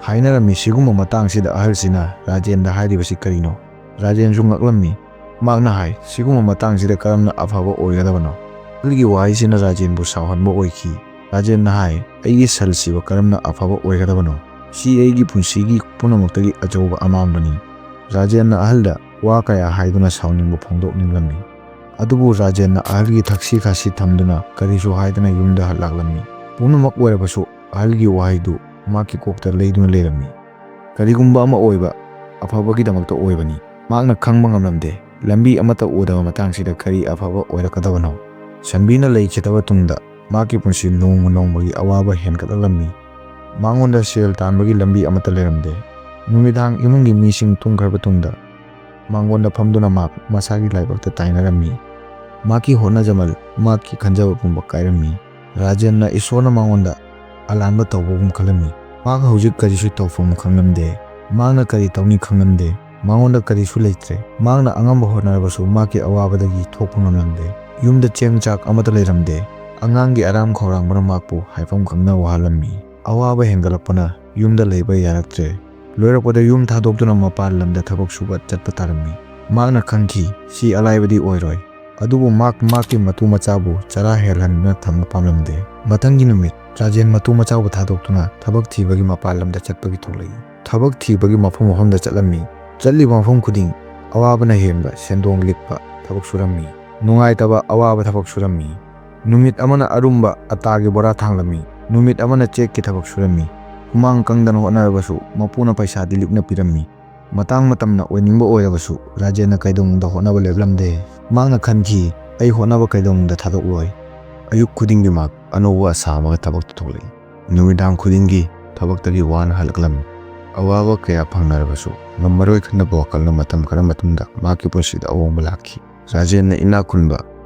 ꯍꯥꯏꯅꯔꯝꯃꯤ, "ꯁꯤꯒꯨꯝꯕ ꯃꯇꯥꯡꯁꯤꯗ ꯑꯍꯜꯁꯤꯅ ꯔꯥꯖꯦꯟꯗ ꯍꯥꯏꯔꯤꯕꯁꯤ ꯀꯔꯤꯅꯣ?" ꯔꯥꯖꯦꯟꯁꯨ ꯉꯛꯂꯝꯃꯤ꯫ ꯃꯍꯥꯛꯅ ꯍꯥꯏ, "ꯁꯤꯒꯨꯝꯕ ꯃꯇꯥꯡꯁꯤꯗ ꯀꯔꯝꯅ ꯑꯐꯕ ꯑꯣꯏꯒꯗꯕꯅꯣ?" ꯑꯍꯜꯒꯤ ꯋꯥꯍꯩꯁꯤꯅ ꯔꯥꯖꯦꯟꯕꯨ ꯁꯥꯎꯍꯟꯕ ꯑꯣꯏꯈꯤ꯫ ꯔꯥꯖꯦꯟꯅ ꯍꯥꯏ, "ꯑꯩꯒꯤ ꯁꯜꯁꯤꯕꯨ ꯀꯔꯝꯅ ꯑꯐꯕ ꯑꯣꯏꯒꯗꯕꯅꯣ? ꯁꯤ ꯑꯩꯒꯤ ꯄꯨꯟꯁꯤꯒꯤ ꯄꯨꯝꯅꯃꯛꯇꯒꯤ ꯑꯆꯧꯕ ꯑꯃꯥꯡꯕꯅꯤ꯫" ꯔꯥꯖꯦꯟꯅ ꯑꯍꯜꯗ ꯋꯥ ꯀꯌꯥ ꯍꯥꯏꯗꯨꯅ ꯁꯥꯎꯅꯤꯡꯕ ꯐꯣꯡꯗꯣꯛꯅꯤꯡꯂꯝꯃꯤ꯫ ꯑꯗꯨꯕꯨ ꯔꯥꯖꯦꯟꯅ ꯑꯍꯜꯒꯤ ꯊꯛꯁꯤ ꯈꯥꯁꯤ ꯊꯝꯗꯨꯅ ꯀꯔꯤꯁꯨ ꯍꯥꯏꯗꯅ ꯌꯨꯝꯗ ꯍꯜꯂꯛꯂꯝꯃꯤ꯫ ꯄꯨꯝꯅꯃꯛ ꯑꯣꯏꯔꯕꯁꯨ ꯑꯍꯜꯒꯤ ꯋꯥꯍꯩꯗꯨ ꯃꯍꯥꯛꯀꯤ ꯀꯣꯛꯇ ꯂꯩꯗꯨꯅ ꯂꯩꯔꯝꯃꯤ꯫ ꯀꯔꯤꯒꯨꯝꯕ ꯑꯃ ꯑꯣꯏꯕ ꯑꯐꯕꯒꯤꯗꯃꯛꯇ ꯑꯣꯏꯕꯅꯤ꯫ ꯃꯍꯥꯛꯅ ꯈꯪꯕ ꯉꯝꯂꯝꯗꯦ, ꯂꯝꯕꯤ ꯑꯃꯠꯇ ꯎꯗꯕ ꯃꯇꯥꯡꯁꯤꯗ ꯀꯔꯤ ꯑꯐꯕ ꯑꯣꯏꯔꯛꯀꯗꯕꯅꯣ? ꯁꯟꯕꯤꯅ ꯂꯩꯈꯤꯗꯕ ꯇꯨꯡꯗ ꯃꯍꯥꯛꯀꯤ ꯄꯨꯟꯁꯤ ꯅꯣꯡꯃ ꯅꯣꯡꯃꯒꯤ ꯑꯋꯥꯕ ꯍꯦꯟꯒꯠꯂꯛꯂꯝꯃꯤ꯫ ꯃꯉꯣꯟꯗ ꯁꯦꯜ ꯇꯥꯟꯕꯒꯤ ꯂꯝꯕꯤ ꯑꯃꯠꯇ ꯂꯩꯔꯝꯗꯦ꯫ ꯅꯨꯃꯤꯗꯥꯡ ꯏꯃꯨꯡꯒꯤ ꯃꯤꯁꯤꯡ ꯇꯨꯝꯈ꯭ꯔꯕ ꯇꯨꯡꯗ ꯃꯉꯣꯟꯗ ꯐꯝꯗꯨꯅ ꯃꯍꯥꯛ ꯃꯁꯥꯒꯤ ꯂꯥꯏꯕꯛꯇ ꯇꯥꯏꯅꯔꯝꯃꯤ꯫ ꯃꯍꯥꯛꯀꯤ ꯍꯣꯠꯅꯖꯃꯜ, ꯃꯍꯥꯛꯀꯤ ꯈꯟꯖꯕ ꯄꯨꯝꯕ ꯀꯥꯏꯔꯝꯃꯤ꯫ ꯔꯥꯖꯦꯟꯅ ꯏꯁꯣꯔꯅ ꯃꯉꯣꯟꯗ ꯑꯂꯥꯟꯕ ꯇꯧꯕꯒꯨꯝ ꯈꯜꯂꯝꯃꯤ꯫ ꯃꯍꯥꯛ ꯍꯧꯖꯤꯛ ꯀꯔꯤꯁꯨ ꯇꯧꯐꯝ ꯈꯪꯂꯝꯗꯦ꯫ ꯃꯍꯥꯛꯅ ꯀꯔꯤ ꯇꯧꯅꯤ ꯈꯪꯂꯝꯗꯦ꯫ ꯃꯉꯣꯟꯗ ꯀꯔꯤꯁꯨ ꯂꯩꯇ꯭ꯔꯦ꯫ ꯃꯍꯥꯛꯅ ꯑꯉꯝꯕ ꯍꯣꯠꯅꯔꯕꯁꯨ ꯃꯍꯥꯛꯀꯤ ꯑꯋꯥꯕꯗꯒꯤ ꯊꯣꯛꯄ ꯉꯝꯂꯝꯗꯦ꯫ ꯌꯨꯝꯗ ꯆꯦꯡ ꯆꯥꯛ ꯑꯃꯠꯇ ꯂꯩꯔꯝꯗꯦ꯫ ꯑꯉꯥꯡꯒꯤ ꯑꯔꯥꯝ ꯈꯧꯔꯥꯡꯕꯅ ꯃꯍꯥꯛꯄꯨ ꯍꯥꯏꯐꯝ ꯈꯪꯅ ꯋꯥꯍꯜꯂꯝꯃꯤ꯫ ꯑꯋꯥꯕ ꯍꯦꯟꯒꯠꯂꯛꯄꯅ ꯌꯨꯝꯗ ꯂꯩꯕ ꯌꯥꯔꯛꯇ꯭ꯔꯦ꯫ ꯂꯣꯏꯔꯛꯄꯗ ꯌꯨꯝ ꯊꯥꯗꯣꯛꯇꯨꯅ ꯃꯄꯥꯟ ꯂꯝꯗ ꯊꯕꯛ ꯁꯨꯕ ꯆꯠꯄ ꯇꯥꯔꯝꯃꯤ꯫ ꯃꯍꯥꯛꯅ ꯈꯪꯈꯤ, ꯁꯤ ꯑꯂꯥꯏꯕꯗꯤ ꯑꯣꯏꯔꯣꯏ꯫ ꯑꯗꯨꯕꯨ ꯃꯍꯥꯛ ꯃꯍꯥꯛꯀꯤ ꯃꯇꯨ ꯃꯆꯥꯕꯨ ꯆꯔꯥ ꯍꯦꯜꯍꯟꯗꯨꯅ ꯊꯝꯕ ꯄꯥꯝꯂꯝꯗꯦ꯫ ꯃꯊꯪꯒꯤ ꯅꯨꯃꯤꯠ, ꯔꯥꯖꯦꯟ ꯃꯇꯨ ꯃꯆꯥꯕꯨ ꯊꯥꯗꯣꯛꯇꯨꯅ ꯊꯕꯛ ꯊꯤꯕꯒꯤ ꯃꯄꯥꯟ ꯂꯝꯗ ꯆꯠꯄꯒꯤ ꯊꯣꯛꯂꯛꯏ꯫ ꯊꯕꯛ ꯊꯤꯕꯒꯤ ꯃꯐꯝ ꯃꯐꯝꯗ ꯆꯠꯂꯝꯃꯤ꯫ ꯆꯠꯂꯤꯕ ꯃꯐꯝ ꯈꯨꯗꯤꯡ ꯑꯋꯥꯕꯅ ꯍꯦꯟꯕ ꯁꯦꯟꯗꯣꯡ ꯂꯤꯛꯄ ꯊꯕꯛ ꯁꯨꯔꯝꯃꯤ꯫ ꯅꯨꯡꯉꯥꯏꯇꯕ ꯑꯋꯥꯕ ꯊꯕꯛ ꯁꯨꯔꯝꯃꯤ꯫ ꯅꯨꯃꯤꯠ ꯑꯃꯅ ꯑꯔꯨꯝꯕ ꯑꯇꯥꯒꯤ ꯕꯣꯔꯥ ꯊꯥꯡꯂꯝꯃꯤ꯫ ꯅꯨꯃꯤꯠ ꯑꯃꯅ ꯆꯦꯛꯀꯤ ꯊꯕꯛ ꯁꯨꯔꯝꯃꯤ꯫ ꯍꯨꯃꯥꯡ ꯀꯪꯗꯅ ꯍꯣꯠꯅꯔꯕꯁꯨ ꯃꯄꯨꯅ ꯄꯩꯁꯥꯗꯤ ꯂꯤꯛꯅ ꯄꯤꯔꯝꯃꯤ꯫ ꯃꯇꯥꯡ ꯃꯇꯝꯅ ꯑꯣꯏꯅꯤꯡꯕ ꯑꯣꯏꯔꯕꯁꯨ ꯔꯥꯖꯦꯟꯅ ꯀꯩꯗꯧꯅꯨꯡꯗ ꯍꯣꯠꯅꯕ ꯂꯦꯞꯂꯝꯗꯦ꯫ ꯃꯍꯥꯛꯅ ꯈꯟꯈꯤ, "ꯑꯩ ꯍꯣꯠꯅꯕ ꯀꯩꯗꯧꯅꯨꯡꯗ ꯊꯥꯗꯣꯛꯂꯣꯏ"꯫ ꯑꯌꯨꯛ ꯈꯨꯗꯤꯡꯒꯤ ꯃꯍꯥꯛ ꯑꯅꯧꯕ ꯑꯁꯥ ꯑꯃꯒ ꯊꯕꯛꯇ ꯊꯣꯛꯂꯛꯏ꯫ ꯅꯨꯃꯤꯗꯥꯡ ꯈꯨꯗꯤꯡꯒꯤ ꯊꯕꯛꯇꯒꯤ ꯋꯥꯅ ꯍꯜꯂꯛꯂꯝꯃꯤ꯫ ꯑꯋꯥꯕ ꯀꯌꯥ ꯐꯪꯅꯔꯕꯁꯨ ꯉꯝꯃꯔꯣꯏ ꯈꯟꯅꯕ ꯋꯥꯈꯜꯅ ꯃꯇꯝ ꯈꯔ ꯃꯇꯨꯡꯗ ꯃꯍꯥꯛꯀꯤ ꯄꯨꯟꯁꯤꯗ ꯑꯍꯣꯡꯕ ꯂꯥꯛꯈꯤ꯫ ꯔꯥꯖꯦꯟꯅ ꯏꯅꯥꯛ ꯈꯨꯟꯕ,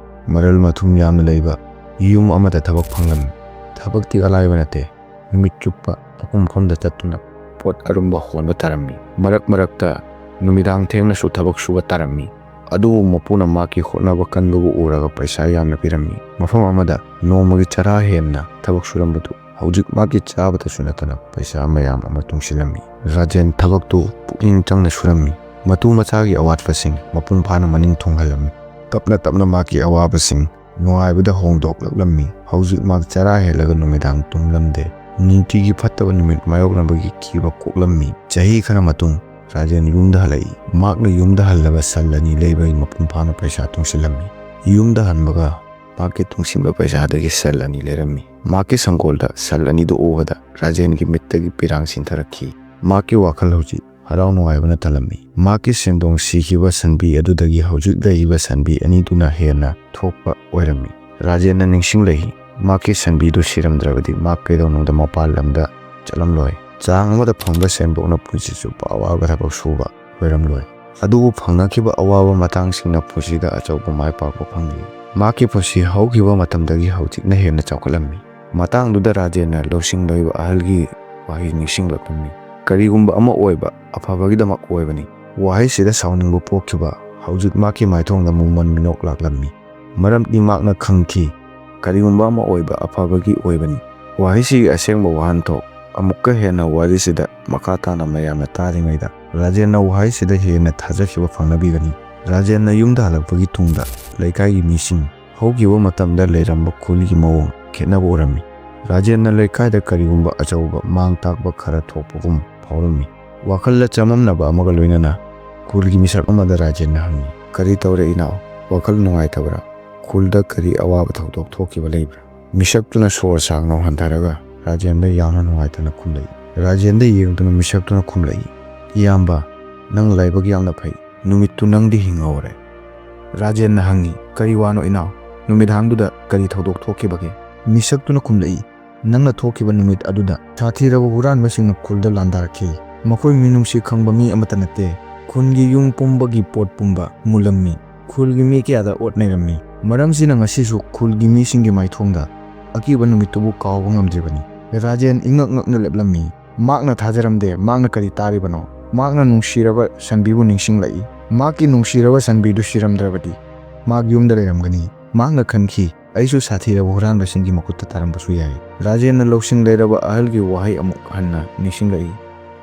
ꯃꯔꯜ ꯃꯊꯨꯝ ꯌꯥꯝꯅ ꯂꯩꯕ ꯌꯨꯝ ꯑꯃꯗ ꯊꯕꯛ ꯐꯪꯂꯝꯃꯤ꯫ ꯊꯕꯛꯇꯤ ꯑꯂꯥꯏꯕ ꯅꯠꯇꯦ꯫ ꯅꯨꯃꯤꯠ ꯆꯨꯞꯄ ꯃꯐꯝ ꯃꯐꯝꯗ ꯆꯠꯇꯨꯅ ꯄꯣꯠ ꯑꯔꯨꯝꯕ ꯍꯣꯟꯕ ꯇꯥꯔꯝꯃꯤ꯫ ꯃꯔꯛ ꯃꯔꯛꯇ ꯅꯨꯃꯤꯗꯥꯡ ꯊꯦꯡꯅꯁꯨ ꯊꯕꯛ ꯁꯨꯕ ꯇꯥꯔꯝꯃꯤ꯫ ꯑꯗꯨꯕꯨ ꯃꯄꯨꯅ ꯃꯍꯥꯛꯀꯤ ꯍꯣꯠꯅꯕ ꯀꯟꯕꯕꯨ ꯎꯔꯒ ꯄꯩꯁꯥ ꯌꯥꯝꯅ ꯄꯤꯔꯝꯃꯤ꯫ ꯃꯐꯝ ꯑꯃꯗ ꯅꯣꯡꯃꯒꯤ ꯆꯔꯥ ꯍꯦꯟꯅ ꯊꯕꯛ ꯁꯨꯔꯝꯕꯗꯨ ꯍꯧꯖꯤꯛ ꯃꯍꯥꯛꯀꯤ ꯆꯥꯕꯗꯁꯨ ꯅꯠꯇꯅ ꯄꯩꯁꯥ ꯃꯌꯥꯝ ꯑꯃ ꯇꯨꯡꯁꯤꯜꯂꯝꯃꯤ꯫ ꯔꯥꯖꯦꯟ ꯊꯕꯛꯇꯨ ꯄꯨꯛꯅꯤꯡ ꯆꯪꯅ ꯁꯨꯔꯝꯃꯤ꯫ ꯃꯇꯨ ꯃꯆꯥꯒꯤ ꯑꯋꯥꯠꯄꯁꯤꯡ ꯃꯄꯨꯡ ꯐꯥꯅ ꯃꯅꯤꯡ ꯊꯨꯡꯍꯜꯂꯝꯃꯤ꯫ ꯇꯞꯅ ꯇꯞꯅ ꯃꯍꯥꯛꯀꯤ ꯑꯋꯥꯕꯁꯤꯡ ꯅꯨꯡꯉꯥꯏꯕꯗ ꯍꯣꯡꯗꯣꯛꯂꯛꯂꯝꯃꯤ꯫ ꯍꯧꯖꯤꯛ ꯃꯍꯥꯛ ꯆꯔꯥ ꯍꯦꯜꯂꯒ ꯅꯨꯃꯤꯗꯥꯡ ꯇꯨꯝꯂꯝꯗꯦ꯫ ꯅꯨꯡꯇꯤꯒꯤ ꯐꯠꯇꯕ ꯅꯨꯃꯤꯠ ꯃꯥꯌꯣꯛꯅꯕꯒꯤ ꯀꯤꯕ ꯀꯣꯛꯂꯝꯃꯤ꯫ ꯆꯍꯤ ꯈꯔ ꯃꯇꯨꯡ ꯔꯥꯖꯦꯟ ꯌꯨꯝꯗ ꯍꯜꯂꯛꯏ꯫ ꯃꯍꯥꯛꯅ ꯌꯨꯝꯗ ꯍꯜꯂꯒ ꯁꯟ ꯑꯅꯤ ꯂꯩꯕꯒꯤ ꯃꯄꯨꯡ ꯐꯥꯅ ꯄꯩꯁꯥ ꯇꯨꯡꯁꯤꯜꯂꯝꯃꯤ꯫ ꯌꯨꯝꯗ ꯍꯟꯕꯒ ꯃꯍꯥꯛꯀꯤ ꯇꯨꯡꯁꯤꯟꯕ ꯄꯩꯁꯥꯗꯒꯤ ꯁꯟ ꯑꯅꯤ ꯂꯩꯔꯝꯃꯤ꯫ ꯃꯍꯥꯛꯀꯤ ꯁꯪꯒꯣꯜꯗ ꯁꯟ ꯑꯅꯤꯗꯨ ꯎꯕꯗ ꯔꯥꯖꯦꯟꯒꯤ ꯃꯤꯠꯇꯒꯤ ꯄꯤꯔꯥꯡ ꯁꯤꯟꯊꯔꯛꯈꯤ꯫ ꯃꯍꯥꯛꯀꯤ ꯋꯥꯈꯜ ꯍꯧꯖꯤꯛ ꯍꯔꯥꯎ ꯅꯨꯡꯉꯥꯏꯕꯅ ꯊꯜꯂꯝꯃꯤ꯫ ꯃꯍꯥꯛꯀꯤ ꯁꯦꯟꯗꯣꯡ ꯁꯤꯈꯤꯕ ꯁꯟꯕꯤ ꯑꯗꯨꯗꯒꯤ ꯍꯧꯖꯤꯛ ꯂꯩꯔꯤꯕ ꯁꯟꯕꯤ ꯑꯅꯤꯗꯨꯅ ꯍꯦꯟꯅ ꯊꯣꯛꯄ ꯑꯣꯏꯔꯝꯃꯤ꯫ ꯔꯥꯖꯦꯟꯅ ꯅꯤꯡꯁꯤꯡꯂꯛꯏ, ꯃꯍꯥꯛꯀꯤ ꯁꯟꯕꯤꯗꯨ ꯁꯤꯔꯝꯗ꯭ꯔꯕꯗꯤ ꯃꯍꯥꯛ ꯀꯩꯗꯧꯅꯨꯡꯗ ꯃꯄꯥꯟ ꯂꯝꯗ ꯆꯠꯂꯝꯂꯣꯏ꯫ ꯆꯥꯡ ꯑꯃꯗ ꯐꯪꯕ ꯁꯦꯟꯕꯣꯛꯅ ꯄꯨꯟꯁꯤ ꯆꯨꯞꯄ ꯑꯋꯥꯕ ꯊꯕꯛ ꯁꯨꯕ ꯑꯣꯏꯔꯝꯂꯣꯏ꯫ ꯑꯗꯨꯕꯨ ꯐꯪꯅꯈꯤꯕ ꯑꯋꯥꯕ ꯃꯇꯥꯡꯁꯤꯡꯅ ꯄꯨꯟꯁꯤꯗ ꯑꯆꯧꯕ ꯃꯥꯏ ꯄꯥꯛꯄ ꯐꯪꯂꯤ꯫ ꯃꯍꯥꯛꯀꯤ ꯄꯨꯟꯁꯤ ꯍꯧꯈꯤꯕ ꯃꯇꯝꯗꯒꯤ ꯍꯧꯖꯤꯛꯅ ꯍꯦꯟꯅ ꯆꯥꯎꯈꯠꯂꯝꯃꯤ꯫ ꯃꯇꯥꯡꯗꯨꯗ ꯔꯥꯖꯦꯟꯅ ꯂꯧꯁꯤꯡ ꯂꯩꯕ ꯑꯍꯜꯒꯤ ꯋꯥꯍꯩ ꯅꯤꯡꯁꯤꯡꯂꯛꯂꯝꯃꯤ꯫ "ꯀꯔꯤꯒꯨꯝꯕ ꯑꯃ ꯑꯣꯏꯕ ꯑꯐꯕꯒꯤꯗꯃꯛ ꯑꯣꯏꯕꯅꯤ"꯫ ꯋꯥꯍꯩꯁꯤꯗ ꯁꯥꯎꯅꯤꯡꯕ ꯄꯣꯛꯈꯤꯕ ꯍꯧꯖꯤꯛ ꯃꯍꯥꯛꯀꯤ ꯃꯥꯏꯊꯣꯡꯗ ꯃꯨꯃꯟ ꯃꯤꯅꯣꯛ ꯂꯥꯛꯂꯝꯃꯤ꯫ ꯃꯔꯝꯗꯤ ꯃꯍꯥꯛꯅ ꯈꯪꯈꯤ, ꯀꯔꯤꯒꯨꯝꯕ ꯑꯃ ꯑꯣꯏꯕ ꯑꯐꯕꯒꯤ ꯑꯣꯏꯕꯅꯤ꯫ ꯋꯥꯍꯩꯁꯤꯒꯤ ꯑꯁꯦꯡꯕ ꯋꯥꯍꯟꯊꯣꯛ ꯑꯃꯨꯛꯀ ꯍꯦꯟꯅ ꯋꯥꯔꯤꯁꯤꯗ ꯃꯈꯥ ꯇꯥꯅ ꯃꯌꯥꯝꯅ ꯇꯥꯔꯤꯉꯩꯗ, ꯔꯥꯖꯦꯟꯅ ꯋꯥꯍꯩꯁꯤꯗ ꯍꯦꯟꯅ ꯊꯥꯖꯈꯤꯕ ꯐꯪꯅꯕꯤꯒꯅꯤ꯫ ꯔꯥꯖꯦꯟꯅ ꯌꯨꯝꯗ ꯍꯜꯂꯛꯄꯒꯤ ꯇꯨꯡꯗ ꯂꯩꯀꯥꯏꯒꯤ ꯃꯤꯁꯤꯡ ꯍꯧꯈꯤꯕ ꯃꯇꯝꯗ ꯂꯩꯔꯝꯕ ꯈꯨꯜꯒꯤ ꯃꯑꯣꯡ ꯈꯦꯠꯅꯕ ꯎꯔꯝꯃꯤ꯫ ꯔꯥꯖꯦꯟꯅ ꯂꯩꯀꯥꯏꯗ ꯀꯔꯤꯒꯨꯝꯕ ꯑꯆꯧꯕ ꯃꯥꯡ ꯇꯥꯛꯄ ꯈꯔ ꯊꯣꯛꯄꯒꯨꯝ ꯐꯥꯎꯔꯝꯃꯤ꯫ ꯋꯥꯈꯜꯗ ꯆꯃꯝꯅꯕ ꯑꯃꯒ ꯂꯣꯏꯅꯅ ꯈꯨꯜꯒꯤ ꯃꯤꯁꯛ ꯑꯃꯗ ꯔꯥꯖꯦꯟꯅ ꯍꯪꯉꯤ, "ꯀꯔꯤ ꯇꯧꯔꯦ ꯏꯅꯥꯎ? ꯋꯥꯈꯜ ꯅꯨꯡꯉꯥꯏꯇꯕ꯭ꯔꯥ? ꯈꯨꯜꯗ ꯀꯔꯤ ꯑꯋꯥꯕ ꯊꯧꯗꯣꯛ ꯊꯣꯛꯈꯤꯕ ꯂꯩꯕ꯭ꯔꯥ?" ꯃꯤꯁꯛꯇꯨꯅ ꯁꯣꯔ ꯁꯥꯡꯅ ꯍꯣꯟꯊꯔꯒ ꯔꯥꯖꯦꯟꯗ ꯌꯥꯝꯅ ꯅꯨꯡꯉꯥꯏꯇꯅ ꯈꯨꯝꯂꯛꯏ꯫ ꯔꯥꯖꯦꯟꯗ ꯌꯦꯡꯗꯨꯅ ꯃꯤꯁꯛꯇꯨꯅ ꯈꯨꯝꯂꯛꯏ, "ꯏꯌꯥꯝꯕ, ꯅꯪ ꯂꯥꯏꯕꯛ ꯌꯥꯝꯅ ꯐꯩ꯫ ꯅꯨꯃꯤꯠꯇꯨ ꯅꯪꯗꯤ ꯍꯤꯡꯍꯧꯔꯦ"꯫ ꯔꯥꯖꯦꯟꯅ ꯍꯪꯉꯤ, "ꯀꯔꯤ ꯋꯥꯅꯣ ꯏꯅꯥꯎ? ꯅꯨꯃꯤꯗꯥꯡꯗꯨꯗ ꯀꯔꯤ ꯊꯧꯗꯣꯛ ꯊꯣꯛꯈꯤꯕꯒꯦ?" ꯃꯤꯁꯛꯇꯨꯅ ꯈꯨꯝꯂꯛꯏ, "ꯅꯪꯅ ꯊꯣꯛꯈꯤꯕ ꯅꯨꯃꯤꯠ ꯑꯗꯨꯗ ꯁꯥꯊꯤꯔꯕ ꯍꯨꯔꯥꯟꯕꯁꯤꯡꯅ ꯈꯨꯜꯗ ꯂꯥꯟꯗꯥꯔꯛꯈꯤ꯫ ꯃꯈꯣꯏ ꯃꯤꯅꯨꯡꯁꯤ ꯈꯪꯕ ꯃꯤ ꯑꯃꯠꯇ ꯅꯠꯇꯦ꯫ ꯈꯨꯟꯒꯤ ꯌꯨꯝ ꯄꯨꯝꯕꯒꯤ ꯄꯣꯠ ꯄꯨꯝꯕ ꯃꯨꯜꯂꯝꯃꯤ꯫ ꯈꯨꯜꯒꯤ ꯃꯤ ꯀꯌꯥꯗ ꯑꯣꯠ ꯅꯩꯔꯝꯃꯤ꯫ ꯃꯔꯝꯁꯤꯅ ꯉꯁꯤꯁꯨ ꯈꯨꯜꯒꯤ ꯃꯤꯁꯤꯡꯒꯤ ꯃꯥꯏꯊꯣꯡꯗ ꯑꯀꯤꯕ ꯅꯨꯃꯤꯠꯇꯨꯕꯨ ꯀꯥꯎꯕ ꯉꯝꯗ꯭ꯔꯤꯕꯅꯤ"꯫ ꯔꯥꯖꯦꯟ ꯏꯉꯛ ꯉꯛꯅ ꯂꯦꯞꯂꯝꯃꯤ꯫ ꯃꯍꯥꯛꯅ ꯊꯥꯖꯔꯝꯗꯦ꯫ ꯃꯍꯥꯛꯅ ꯀꯔꯤ ꯇꯥꯔꯤꯕꯅꯣ? ꯃꯍꯥꯛꯅ ꯅꯨꯡꯁꯤꯔꯕ ꯁꯟꯕꯤꯕꯨ ꯅꯤꯡꯁꯤꯡꯂꯛꯏ꯫ ꯃꯍꯥꯛꯀꯤ ꯅꯨꯡꯁꯤꯔꯕ ꯁꯟꯕꯤꯗꯨ ꯁꯤꯔꯝꯗ꯭ꯔꯕꯗꯤ ꯃꯍꯥꯛ ꯌꯨꯝꯗ ꯂꯩꯔꯝꯒꯅꯤ꯫ ꯃꯍꯥꯛꯅ ꯈꯟꯈꯤ, "ꯑꯩꯁꯨ ꯁꯥꯊꯤꯔꯕ ꯍꯨꯔꯥꯟꯕꯁꯤꯡꯒꯤ ꯃꯈꯨꯠꯇ ꯇꯥꯔꯝꯕꯁꯨ ꯌꯥꯏ"꯫ ꯔꯥꯖꯦꯟꯅ ꯂꯧꯁꯤꯡ ꯂꯩꯔꯕ ꯑꯍꯜꯒꯤ ꯋꯥꯍꯩ ꯑꯃꯨꯛ ꯍꯟꯅ ꯅꯤꯡꯁꯤꯡꯂꯛꯏ꯫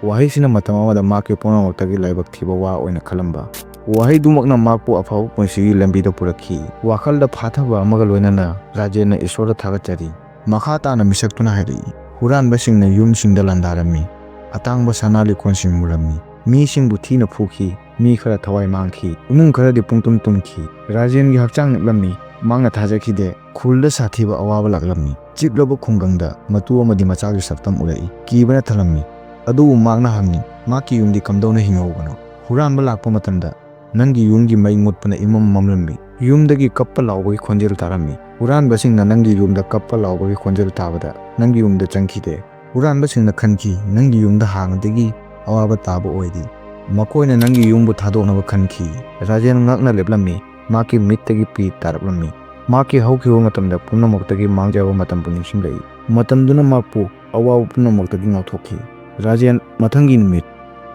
ꯋꯥꯍꯩꯁꯤꯅ ꯃꯇꯝ ꯑꯃꯗ ꯃꯍꯥꯛꯀꯤ ꯄꯨꯝꯅꯃꯛꯇꯒꯤ ꯂꯥꯏꯕꯛ ꯊꯤꯕ ꯋꯥ ꯑꯣꯏꯅ ꯈꯜꯂꯝꯕ꯫ ꯋꯥꯍꯩꯗꯨꯃꯛꯅ ꯃꯍꯥꯛꯄꯨ ꯑꯐꯕ ꯄꯨꯟꯁꯤꯒꯤ ꯂꯝꯕꯤꯗ ꯄꯨꯔꯛꯈꯤ꯫ ꯋꯥꯈꯜꯗ ꯐꯥꯊꯕ ꯑꯃꯒ ꯂꯣꯏꯅꯅ ꯔꯥꯖꯦꯟꯅ ꯏꯁꯣꯔꯗ ꯊꯥꯒꯠꯆꯔꯤ꯫ ꯃꯈꯥ ꯇꯥꯅ ꯃꯤꯁꯛꯇꯨꯅ ꯍꯥꯏꯔꯛꯏ, "ꯍꯨꯔꯥꯟꯕꯁꯤꯡꯅ ꯌꯨꯝꯁꯤꯡꯗ ꯂꯥꯟꯗꯥꯔꯝꯃꯤ꯫ ꯑꯇꯥꯡꯕ ꯁꯅꯥ ꯂꯤꯛꯀꯣꯟꯁꯤꯡ ꯃꯨꯔꯝꯃꯤ꯫ ꯃꯤꯁꯤꯡꯕꯨ ꯊꯤꯅ ꯐꯨꯈꯤ꯫ ꯃꯤ ꯈꯔ ꯊꯋꯥꯏ ꯃꯥꯡꯈꯤ꯫ ꯏꯃꯨꯡ ꯈꯔꯗꯤ ꯄꯨꯡꯇꯨꯝ ꯇꯨꯝꯈꯤ"꯫ ꯔꯥꯖꯦꯟꯒꯤ ꯍꯛꯆꯥꯡ ꯅꯤꯛꯂꯝꯃꯤ꯫ ꯃꯍꯥꯛꯅ ꯊꯥꯖꯈꯤꯗꯦ꯫ ꯈꯨꯜꯗ ꯁꯥꯊꯤꯕ ꯑꯋꯥꯕ ꯂꯥꯛꯂꯝꯃꯤ꯫ ꯆꯤꯛꯂꯕ ꯈꯨꯡꯒꯪꯗ ꯃꯇꯨ ꯑꯃꯗꯤ ꯃꯆꯥꯒꯤ ꯁꯛꯇꯝ ꯎꯔꯛꯏ꯫ ꯀꯤꯕꯅ ꯊꯜꯂꯝꯃꯤ꯫ ꯑꯗꯨꯕꯨ ꯃꯍꯥꯛꯅ ꯍꯪꯉꯤ, "ꯃꯍꯥꯛꯀꯤ ꯌꯨꯝꯗꯤ ꯀꯝꯗꯧꯅ ꯍꯤꯡꯍꯧꯕꯅꯣ?" ꯍꯨꯔꯥꯟꯕ ꯂꯥꯛꯄ ꯃꯇꯝꯗ ꯅꯪꯒꯤ ꯌꯨꯝꯒꯤ ꯃꯩ ꯃꯨꯠꯄꯅ ꯏꯃꯝ ꯃꯝꯂꯝꯃꯤ꯫ ꯌꯨꯝꯗꯒꯤ ꯀꯞꯄ ꯂꯥꯎꯕꯒꯤ ꯈꯣꯟꯖꯦꯜ ꯇꯥꯔꯝꯃꯤ꯫ ꯍꯨꯔꯥꯟꯕꯁꯤꯡꯅ ꯅꯪꯒꯤ ꯌꯨꯝꯗ ꯀꯞꯄ ꯂꯥꯎꯕꯒꯤ ꯈꯣꯟꯖꯦꯜ ꯇꯥꯕꯗ ꯅꯪꯒꯤ ꯌꯨꯝꯗ ꯆꯪꯈꯤꯗꯦ꯫ ꯍꯨꯔꯥꯟꯕꯁꯤꯡꯅ ꯈꯟꯈꯤ, ꯅꯪꯒꯤ ꯌꯨꯝꯗ ꯍꯥꯟꯅꯗꯒꯤ ꯑꯋꯥꯕ ꯇꯥꯕ ꯑꯣꯏꯔꯤ꯫ ꯃꯈꯣꯏꯅ ꯅꯪꯒꯤ ꯌꯨꯝꯕꯨ ꯊꯥꯗꯣꯛꯅꯕ ꯈꯟꯈꯤ꯫ ꯔꯥꯖꯦꯟ ꯉꯛꯅ ꯂꯦꯞꯂꯝꯃꯤ꯫ ꯃꯍꯥꯛꯀꯤ ꯃꯤꯠꯇꯒꯤ ꯄꯤ ꯇꯥꯔꯛꯂꯝꯃꯤ꯫ ꯃꯍꯥꯛꯀꯤ ꯍꯧꯈꯤꯕ ꯃꯇꯝꯗ ꯄꯨꯝꯅꯃꯛꯇꯒꯤ ꯃꯥꯡꯖꯕ ꯃꯇꯝꯕꯨ ꯅꯤꯡꯁꯤꯡꯂꯛꯏ꯫ ꯃꯇꯝꯗꯨꯅ ꯃꯍꯥꯛꯄꯨ ꯑꯋꯥꯕ ꯄꯨꯝꯅꯃꯛꯇꯒꯤ ꯉꯥꯛꯊꯣꯛꯈꯤ꯫ ꯔꯥꯖꯦꯟ ꯃꯊꯪꯒꯤ ꯅꯨꯃꯤꯠ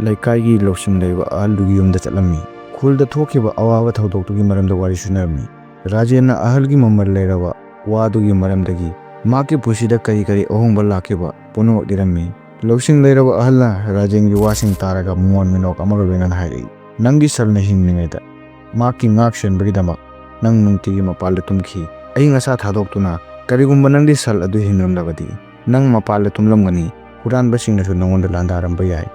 ꯂꯩꯀꯥꯏꯒꯤ ꯂꯧꯁꯤꯡ ꯂꯩꯕ ꯑꯍꯜꯗꯨꯒꯤ ꯌꯨꯝꯗ ꯆꯠꯂꯝꯃꯤ꯫ ꯈꯨꯜꯗ ꯊꯣꯛꯈꯤꯕ ꯑꯋꯥꯕ ꯊꯧꯗꯣꯛꯇꯨꯒꯤ ꯃꯔꯝꯗ ꯋꯥꯔꯤ ꯁꯨꯅꯔꯝꯃꯤ꯫ ꯔꯥꯖꯦꯟꯅ ꯑꯍꯜꯒꯤ ꯃꯃꯜ ꯂꯩꯔꯕ ꯋꯥꯗꯨꯒꯤ ꯃꯔꯝꯗꯒꯤ ꯃꯍꯥꯛꯀꯤ ꯄꯨꯟꯁꯤꯗ ꯀꯔꯤ ꯀꯔꯤ ꯑꯍꯣꯡꯕ ꯂꯥꯛꯈꯤꯕ ꯄꯨꯝꯅꯃꯛ ꯂꯤꯔꯝꯃꯤ꯫ ꯂꯧꯁꯤꯡ ꯂꯩꯔꯕ ꯑꯍꯜꯅ ꯔꯥꯖꯦꯟꯒꯤ ꯋꯥꯁꯤꯡ ꯇꯥꯔꯒ ꯃꯉꯣꯟ ꯃꯤꯅꯣꯛ ꯑꯃꯒ ꯂꯣꯏꯅꯅ ꯍꯥꯏꯔꯛꯏ, "ꯅꯪꯒꯤ ꯁꯜꯅ ꯍꯤꯡꯂꯤꯉꯩꯗ ꯃꯍꯥꯛꯀꯤ ꯉꯥꯛ ꯁꯦꯟꯕꯒꯤꯗꯃꯛ ꯅꯪ ꯅꯨꯡꯇꯤꯒꯤ ꯃꯄꯥꯟꯗ ꯇꯨꯝꯈꯤ꯫ ꯑꯏꯪ ꯑꯁꯥ ꯊꯥꯗꯣꯛꯇꯨꯅ ꯀꯔꯤꯒꯨꯝꯕ ꯅꯪꯒꯤ ꯁꯜ ꯑꯗꯨ ꯍꯤꯡꯂꯝꯂꯕꯗꯤ ꯅꯪ ꯃꯄꯥꯟꯗ ꯇꯨꯝꯂꯝꯒꯅꯤ, ꯍꯨꯔꯥꯟꯕꯁꯤꯡꯅꯁꯨ ꯅꯪꯉꯣꯟꯗ ꯂꯥꯟꯗꯥꯔꯝꯕ ꯌꯥꯏ"꯫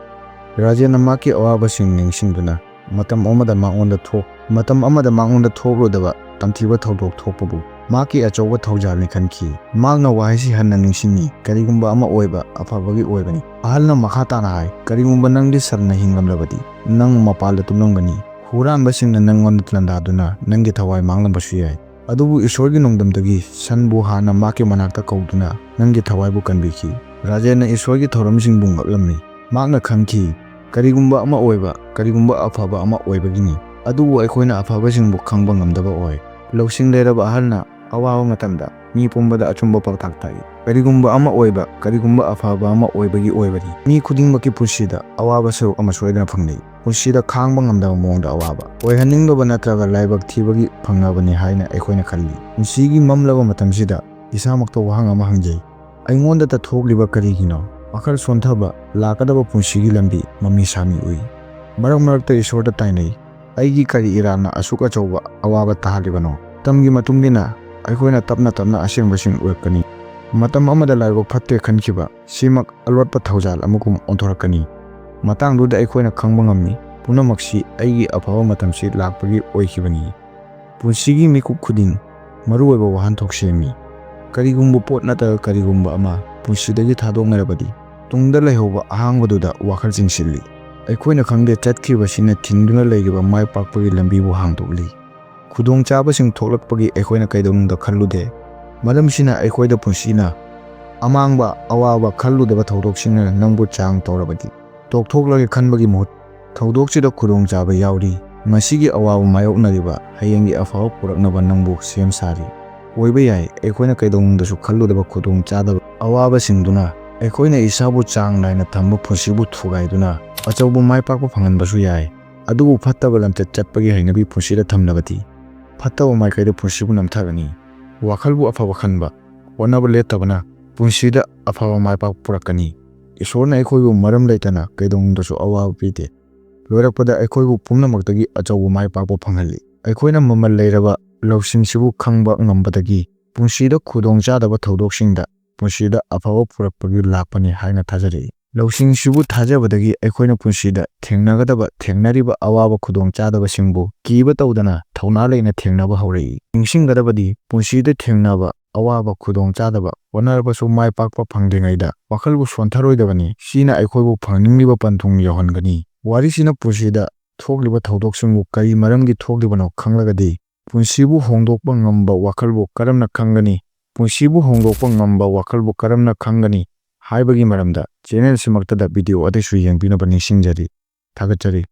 ꯔꯥꯖꯦꯟꯅ ꯃꯍꯥꯛꯀꯤ ꯑꯋꯥꯕꯁꯤꯡ ꯅꯤꯡꯁꯤꯡꯗꯨꯅ ꯃꯇꯝ ꯑꯃꯗ ꯃꯉꯣꯟꯗ ꯊꯣꯛ-, ꯃꯇꯝ ꯑꯃꯗ ꯃꯉꯣꯟꯗ ꯊꯣꯛꯂꯨꯗꯕ ꯇꯝꯊꯤꯕ ꯊꯧꯗꯣꯛ ꯊꯣꯛꯄꯕꯨ ꯃꯍꯥꯛꯀꯤ ꯑꯆꯧꯕ ꯊꯧꯖꯥꯜꯅꯤ ꯈꯟꯈꯤ꯫ ꯃꯍꯥꯛꯅ ꯋꯥꯍꯩꯁꯤ ꯍꯟꯅ ꯅꯤꯡꯁꯤꯡꯉꯤ, "ꯀꯔꯤꯒꯨꯝꯕ ꯑꯃ ꯑꯣꯏꯕ ꯑꯐꯕꯒꯤ ꯑꯣꯏꯕꯅꯤ"꯫ ꯑꯍꯜꯅ ꯃꯈꯥ ꯇꯥꯅ ꯍꯥꯏ, "ꯀꯔꯤꯒꯨꯝꯕ ꯅꯪꯒꯤ ꯁꯜꯅ ꯍꯤꯡꯂꯝꯂꯕꯗꯤ ꯅꯪ ꯃꯄꯥꯟꯗ ꯇꯨꯝꯂꯝꯒꯅꯤ꯫ ꯍꯨꯔꯥꯟꯕꯁꯤꯡꯅ ꯅꯪꯉꯣꯟꯗ ꯂꯥꯟꯗꯥꯗꯨꯅ ꯅꯪꯒꯤ ꯊꯋꯥꯏ ꯃꯥꯡꯂꯝꯕꯁꯨ ꯌꯥꯏ꯫ ꯑꯗꯨꯕꯨ ꯏꯁꯣꯔꯒꯤ ꯅꯣꯡꯗꯝꯗꯒꯤ ꯁꯟꯕꯨ ꯍꯥꯟꯅ ꯃꯍꯥꯛꯀꯤ ꯃꯅꯥꯛꯇ ꯀꯧꯗꯨꯅ ꯅꯪꯒꯤ ꯊꯋꯥꯏꯕꯨ ꯀꯟꯕꯤꯈꯤ"꯫ ꯔꯥꯖꯦꯟꯅ ꯏꯁꯣꯔꯒꯤ ꯊꯧꯔꯝꯁꯤꯡꯕꯨ ꯉꯛꯂꯝꯃꯤ꯫ ꯃꯍꯥꯛꯅ ꯈꯪꯈꯤ, ꯀꯔꯤꯒꯨꯝꯕ ꯑꯃ ꯑꯣꯏꯕ, ꯀꯔꯤꯒꯨꯝꯕ ꯑꯐꯕ ꯑꯃ ꯑꯣꯏꯕꯒꯤꯅꯤ꯫ ꯑꯗꯨꯕꯨ ꯑꯩꯈꯣꯏꯅ ꯑꯐꯕꯁꯤꯡꯕꯨ ꯈꯪꯕ ꯉꯝꯗꯕ ꯑꯣꯏ꯫ ꯂꯧꯁꯤꯡ ꯂꯩꯔꯕ ꯑꯍꯜꯅ ꯑꯋꯥꯕ ꯃꯇꯝꯗ ꯃꯤ ꯄꯨꯝꯕꯗ ꯑꯆꯨꯝꯕ ꯄꯥꯎꯇꯥꯛ ꯇꯥꯛꯏ꯫ ꯀꯔꯤꯒꯨꯝꯕ ꯑꯃ ꯑꯣꯏꯕ, ꯀꯔꯤꯒꯨꯝꯕ ꯑꯐꯕ ꯑꯃ ꯑꯣꯏꯕꯒꯤ ꯑꯣꯏꯕꯅꯤ꯫ ꯃꯤ ꯈꯨꯗꯤꯡꯃꯛꯀꯤ ꯄꯨꯟꯁꯤꯗ ꯑꯋꯥꯕ ꯁꯔꯨꯛ ꯑꯃ ꯁꯣꯏꯗꯅ ꯐꯪꯅꯩ꯫ ꯄꯨꯟꯁꯤꯗ ꯈꯥꯡꯕ ꯉꯝꯗꯕ ꯃꯑꯣꯡꯗ ꯑꯋꯥꯕ ꯑꯣꯏꯍꯟꯅꯤꯡꯗꯕ ꯅꯠꯇ꯭ꯔꯒ ꯂꯥꯏꯕꯛ ꯊꯤꯕꯒꯤ ꯐꯪꯅꯕꯅꯤ ꯍꯥꯏꯅ ꯑꯩꯈꯣꯏꯅ ꯈꯜꯂꯤ꯫ ꯄꯨꯟꯁꯤꯒꯤ ꯃꯝꯂꯕ ꯃꯇꯝꯁꯤꯗ ꯏꯁꯥꯃꯛꯇ ꯋꯥꯍꯪ ꯑꯃ ꯍꯪꯖꯩ, "ꯑꯩꯉꯣꯟꯗꯇ ꯊꯣꯛꯂꯤꯕ ꯀꯔꯤꯒꯤꯅꯣ?" ꯋꯥꯈꯜ ꯁꯣꯟꯊꯕ, ꯂꯥꯛꯀꯗꯕ ꯄꯨꯟꯁꯤꯒꯤ ꯂꯝꯕꯤ ꯃꯃꯤ ꯁꯥꯃꯤ ꯎꯏ꯫ ꯃꯔꯛ ꯃꯔꯛꯇ ꯏꯁꯣꯔꯗ ꯇꯥꯏꯅꯩ, "ꯑꯩꯒꯤ ꯀꯔꯤ ꯏꯔꯥꯟꯅ ꯑꯁꯨꯛ ꯑꯆꯧꯕ ꯑꯋꯥꯕ ꯇꯥꯍꯜꯂꯤꯕꯅꯣ?" ꯃꯇꯝꯒꯤ ꯃꯇꯨꯡ ꯏꯟꯅ ꯑꯩꯈꯣꯏꯅ ꯇꯞꯅ ꯇꯞꯅ ꯑꯁꯦꯡꯕꯁꯤꯡ ꯎꯔꯛꯀꯅꯤ꯫ ꯃꯇꯝ ꯑꯃꯗ ꯂꯥꯏꯕꯛ ꯐꯠꯇꯦ ꯈꯟꯈꯤꯕ ꯁꯤꯃꯛ ꯑꯂꯣꯠꯄ ꯊꯧꯖꯥꯜ ꯑꯃꯒꯨꯝ ꯑꯣꯟꯊꯣꯔꯛꯀꯅꯤ꯫ ꯃꯇꯥꯡꯗꯨꯗ ꯑꯩꯈꯣꯏꯅ ꯈꯪꯕ ꯉꯝꯃꯤ, ꯄꯨꯝꯅꯃꯛꯁꯤ ꯑꯩꯒꯤ ꯑꯐꯕ ꯃꯇꯝꯁꯤ ꯂꯥꯛꯄꯒꯤ ꯑꯣꯏꯈꯤꯕꯅꯤ꯫ ꯄꯨꯟꯁꯤꯒꯤ ꯃꯤꯀꯨꯞ ꯈꯨꯗꯤꯡ ꯃꯔꯨꯑꯣꯏꯕ ꯋꯥꯍꯟꯊꯣꯛ ꯁꯦꯝꯃꯤ꯫ ꯀꯔꯤꯒꯨꯝꯕ ꯄꯣꯠ ꯅꯠꯇ꯭ꯔꯒ ꯀꯔꯤꯒꯨꯝꯕ ꯑꯃ ꯄꯨꯟꯁꯤꯗꯒꯤ ꯊꯥꯗꯣꯛꯅꯔꯕꯗꯤ, ꯇꯨꯡꯗ ꯂꯩꯍꯧꯕ ꯑꯍꯥꯡꯕꯗꯨꯗ ꯋꯥꯈꯜ ꯆꯤꯡꯁꯤꯜꯂꯤ꯫ ꯑꯩꯈꯣꯏꯅ ꯈꯪꯗꯦ ꯆꯠꯈ꯭ꯔꯤꯕꯁꯤꯅ ꯊꯤꯡꯗꯨꯅ ꯂꯩꯔꯤꯕ ꯃꯥꯏ ꯄꯥꯛꯄꯒꯤ ꯂꯝꯕꯤꯕꯨ ꯍꯥꯡꯗꯣꯛꯂꯤ꯫ ꯈꯨꯗꯣꯡꯆꯥꯕꯁꯤꯡ ꯊꯣꯛꯂꯛꯄꯒꯤ ꯑꯩꯈꯣꯏꯅ ꯀꯩꯗꯧꯅꯨꯡꯗ ꯈꯜꯂꯨꯗꯦ꯫ ꯃꯔꯝꯁꯤꯅ ꯑꯩꯈꯣꯏꯗ ꯄꯨꯟꯁꯤꯅ ꯑꯃꯥꯡꯕ, ꯑꯋꯥꯕ, ꯈꯜꯂꯨꯗꯕ ꯊꯧꯗꯣꯛꯁꯤꯡꯅ ꯅꯪꯕꯨ ꯆꯥꯡ ꯇꯧꯔꯕꯗꯤ, ꯇꯣꯛꯊꯣꯛꯂꯒꯦ ꯈꯟꯕꯒꯤ ꯃꯍꯨꯠ, ꯊꯧꯗꯣꯛꯁꯤꯗ ꯈꯨꯗꯣꯡꯆꯥꯕ ꯌꯥꯎꯔꯤ꯫ ꯉꯁꯤꯒꯤ ꯑꯋꯥꯕ ꯃꯥꯌꯣꯛꯅꯔꯤꯕ ꯍꯌꯦꯡꯒꯤ ꯑꯐꯕ ꯄꯨꯔꯛꯅꯕ ꯅꯪꯕꯨ ꯁꯦꯝ ꯁꯥꯔꯤ꯫ ꯑꯣꯏꯕ ꯌꯥꯏ, ꯑꯩꯈꯣꯏꯅ ꯀꯩꯗꯧꯅꯨꯡꯗꯁꯨ ꯈꯜꯂꯨꯗꯕ ꯈꯨꯗꯣꯡꯆꯥꯗꯕ ꯑꯋꯥꯕꯁꯤꯡꯗꯨꯅ ꯑꯩꯈꯣꯏꯅ ꯏꯁꯥꯕꯨ ꯆꯥꯡ ꯅꯥꯏꯅ ꯊꯝꯕ ꯄꯨꯟꯁꯤꯕꯨ ꯊꯨꯒꯥꯏꯗꯨꯅ ꯑꯆꯧꯕ ꯃꯥꯏ ꯄꯥꯛꯄ ꯐꯪꯍꯟꯕꯁꯨ ꯌꯥꯏ꯫ ꯑꯗꯨꯕꯨ ꯐꯠꯇꯕ ꯂꯝꯆꯠ ꯆꯠꯄꯒꯤ ꯍꯩꯅꯕꯤ ꯄꯨꯟꯁꯤꯗ ꯊꯝꯂꯕꯗꯤ ꯐꯠꯇꯕ ꯃꯥꯏꯀꯩꯗ ꯄꯨꯟꯁꯤꯕꯨ ꯅꯝꯊꯒꯅꯤ꯫ ꯋꯥꯈꯜꯕꯨ ꯑꯐꯕ ꯈꯟꯕ, ꯍꯣꯠꯅꯕ ꯂꯦꯞꯇꯕꯅ ꯄꯨꯟꯁꯤꯗ ꯑꯐꯕ ꯃꯥꯏ ꯄꯥꯛꯄ ꯄꯨꯔꯛꯀꯅꯤ꯫ ꯏꯁꯣꯔꯅ ꯑꯩꯈꯣꯏꯕꯨ ꯃꯔꯝ ꯂꯩꯇꯅ ꯀꯩꯗꯧꯅꯨꯡꯗꯁꯨ ꯑꯋꯥꯕ ꯄꯤꯗꯦ꯫ ꯂꯣꯏꯔꯛꯄꯗ ꯑꯩꯈꯣꯏꯕꯨ ꯄꯨꯝꯅꯃꯛꯇꯒꯤ ꯑꯆꯧꯕ ꯃꯥꯏ ꯄꯥꯛꯄ ꯐꯪꯍꯜꯂꯤ꯫ ꯑꯩꯈꯣꯏꯅ ꯃꯃꯜ ꯂꯩꯔꯕ ꯂꯧꯁꯤꯡꯁꯤꯕꯨ ꯈꯪꯕ ꯉꯝꯕꯗꯒꯤ ꯄꯨꯟꯁꯤꯗ ꯈꯨꯗꯣꯡ ꯆꯥꯗꯕ ꯊꯧꯗꯣꯛꯁꯤꯡꯗ ꯄꯨꯟꯁꯤꯗ ꯑꯐꯕ ꯄꯨꯔꯛꯄꯒꯤ ꯂꯥꯛꯄꯅꯤ ꯍꯥꯏꯅ ꯊꯥꯖꯔꯛꯏ꯫ ꯂꯧꯁꯤꯡꯁꯤꯕꯨ ꯊꯥꯖꯕꯗꯒꯤ ꯑꯩꯈꯣꯏꯅ ꯄꯨꯟꯁꯤꯗ ꯊꯦꯡꯅꯒꯗꯕ, ꯊꯦꯡꯅꯔꯤꯕ ꯑꯋꯥꯕ ꯈꯨꯗꯣꯡ ꯆꯥꯗꯕꯁꯤꯡꯕꯨ ꯀꯤꯕ ꯇꯧꯗꯅ ꯊꯧꯅꯥ ꯂꯩꯅ ꯊꯦꯡꯅꯕ ꯍꯧꯔꯛꯏ꯫ ꯅꯤꯡꯁꯤꯡꯒꯗꯕꯗꯤ, ꯄꯨꯟꯁꯤꯗ ꯊꯦꯡꯅꯕ ꯑꯋꯥꯕ ꯈꯨꯗꯣꯡ ꯆꯥꯗꯕ, ꯍꯣꯠꯅꯔꯕꯁꯨ ꯃꯥꯏ ꯄꯥꯛꯄ ꯐꯪꯗ꯭ꯔꯤꯉꯩꯗ ꯋꯥꯈꯜꯕꯨ ꯁꯣꯟꯊꯔꯣꯏꯗꯕꯅꯤ꯫ ꯁꯤꯅ ꯑꯩꯈꯣꯏꯕꯨ ꯐꯪꯅꯤꯡꯂꯤꯕ ꯄꯟꯊꯨꯡ ꯌꯧꯍꯟꯒꯅꯤ꯫ ꯋꯥꯔꯤꯁꯤꯅ ꯄꯨꯟꯁꯤꯗ ꯊꯣꯛꯂꯤꯕ ꯊꯧꯗꯣꯛꯁꯤꯡꯕꯨ ꯀꯔꯤ ꯃꯔꯝꯒꯤ ꯊꯣꯛꯂꯤꯕꯅꯣ ꯈꯪꯂꯒꯗꯤ, ꯄꯨꯟꯁꯤꯕꯨ ꯍꯣꯡꯗꯣꯛꯄ ꯉꯝꯕ ꯋꯥꯈꯜꯕꯨ ꯀꯔꯝꯅ ꯈꯪꯒꯅꯤ? ꯄꯨꯟꯁꯤꯕꯨ ꯍꯣꯡꯗꯣꯛꯄ ꯉꯝꯕ ꯋꯥꯈꯜꯕꯨ ꯀꯔꯝꯅ ꯈꯪꯒꯅꯤ? ꯍꯥꯏꯕꯒꯤ ꯃꯔꯝꯗ ꯆꯦꯅꯦꯜꯁꯤꯃꯛꯇꯗ ꯚꯤꯗꯤꯑꯣ ꯑꯇꯩꯁꯨ ꯌꯦꯡꯕꯤꯅꯕ ꯅꯤꯡꯁꯤꯡꯖꯔꯤ꯫ ꯊꯥꯒꯠꯆꯔꯤ꯫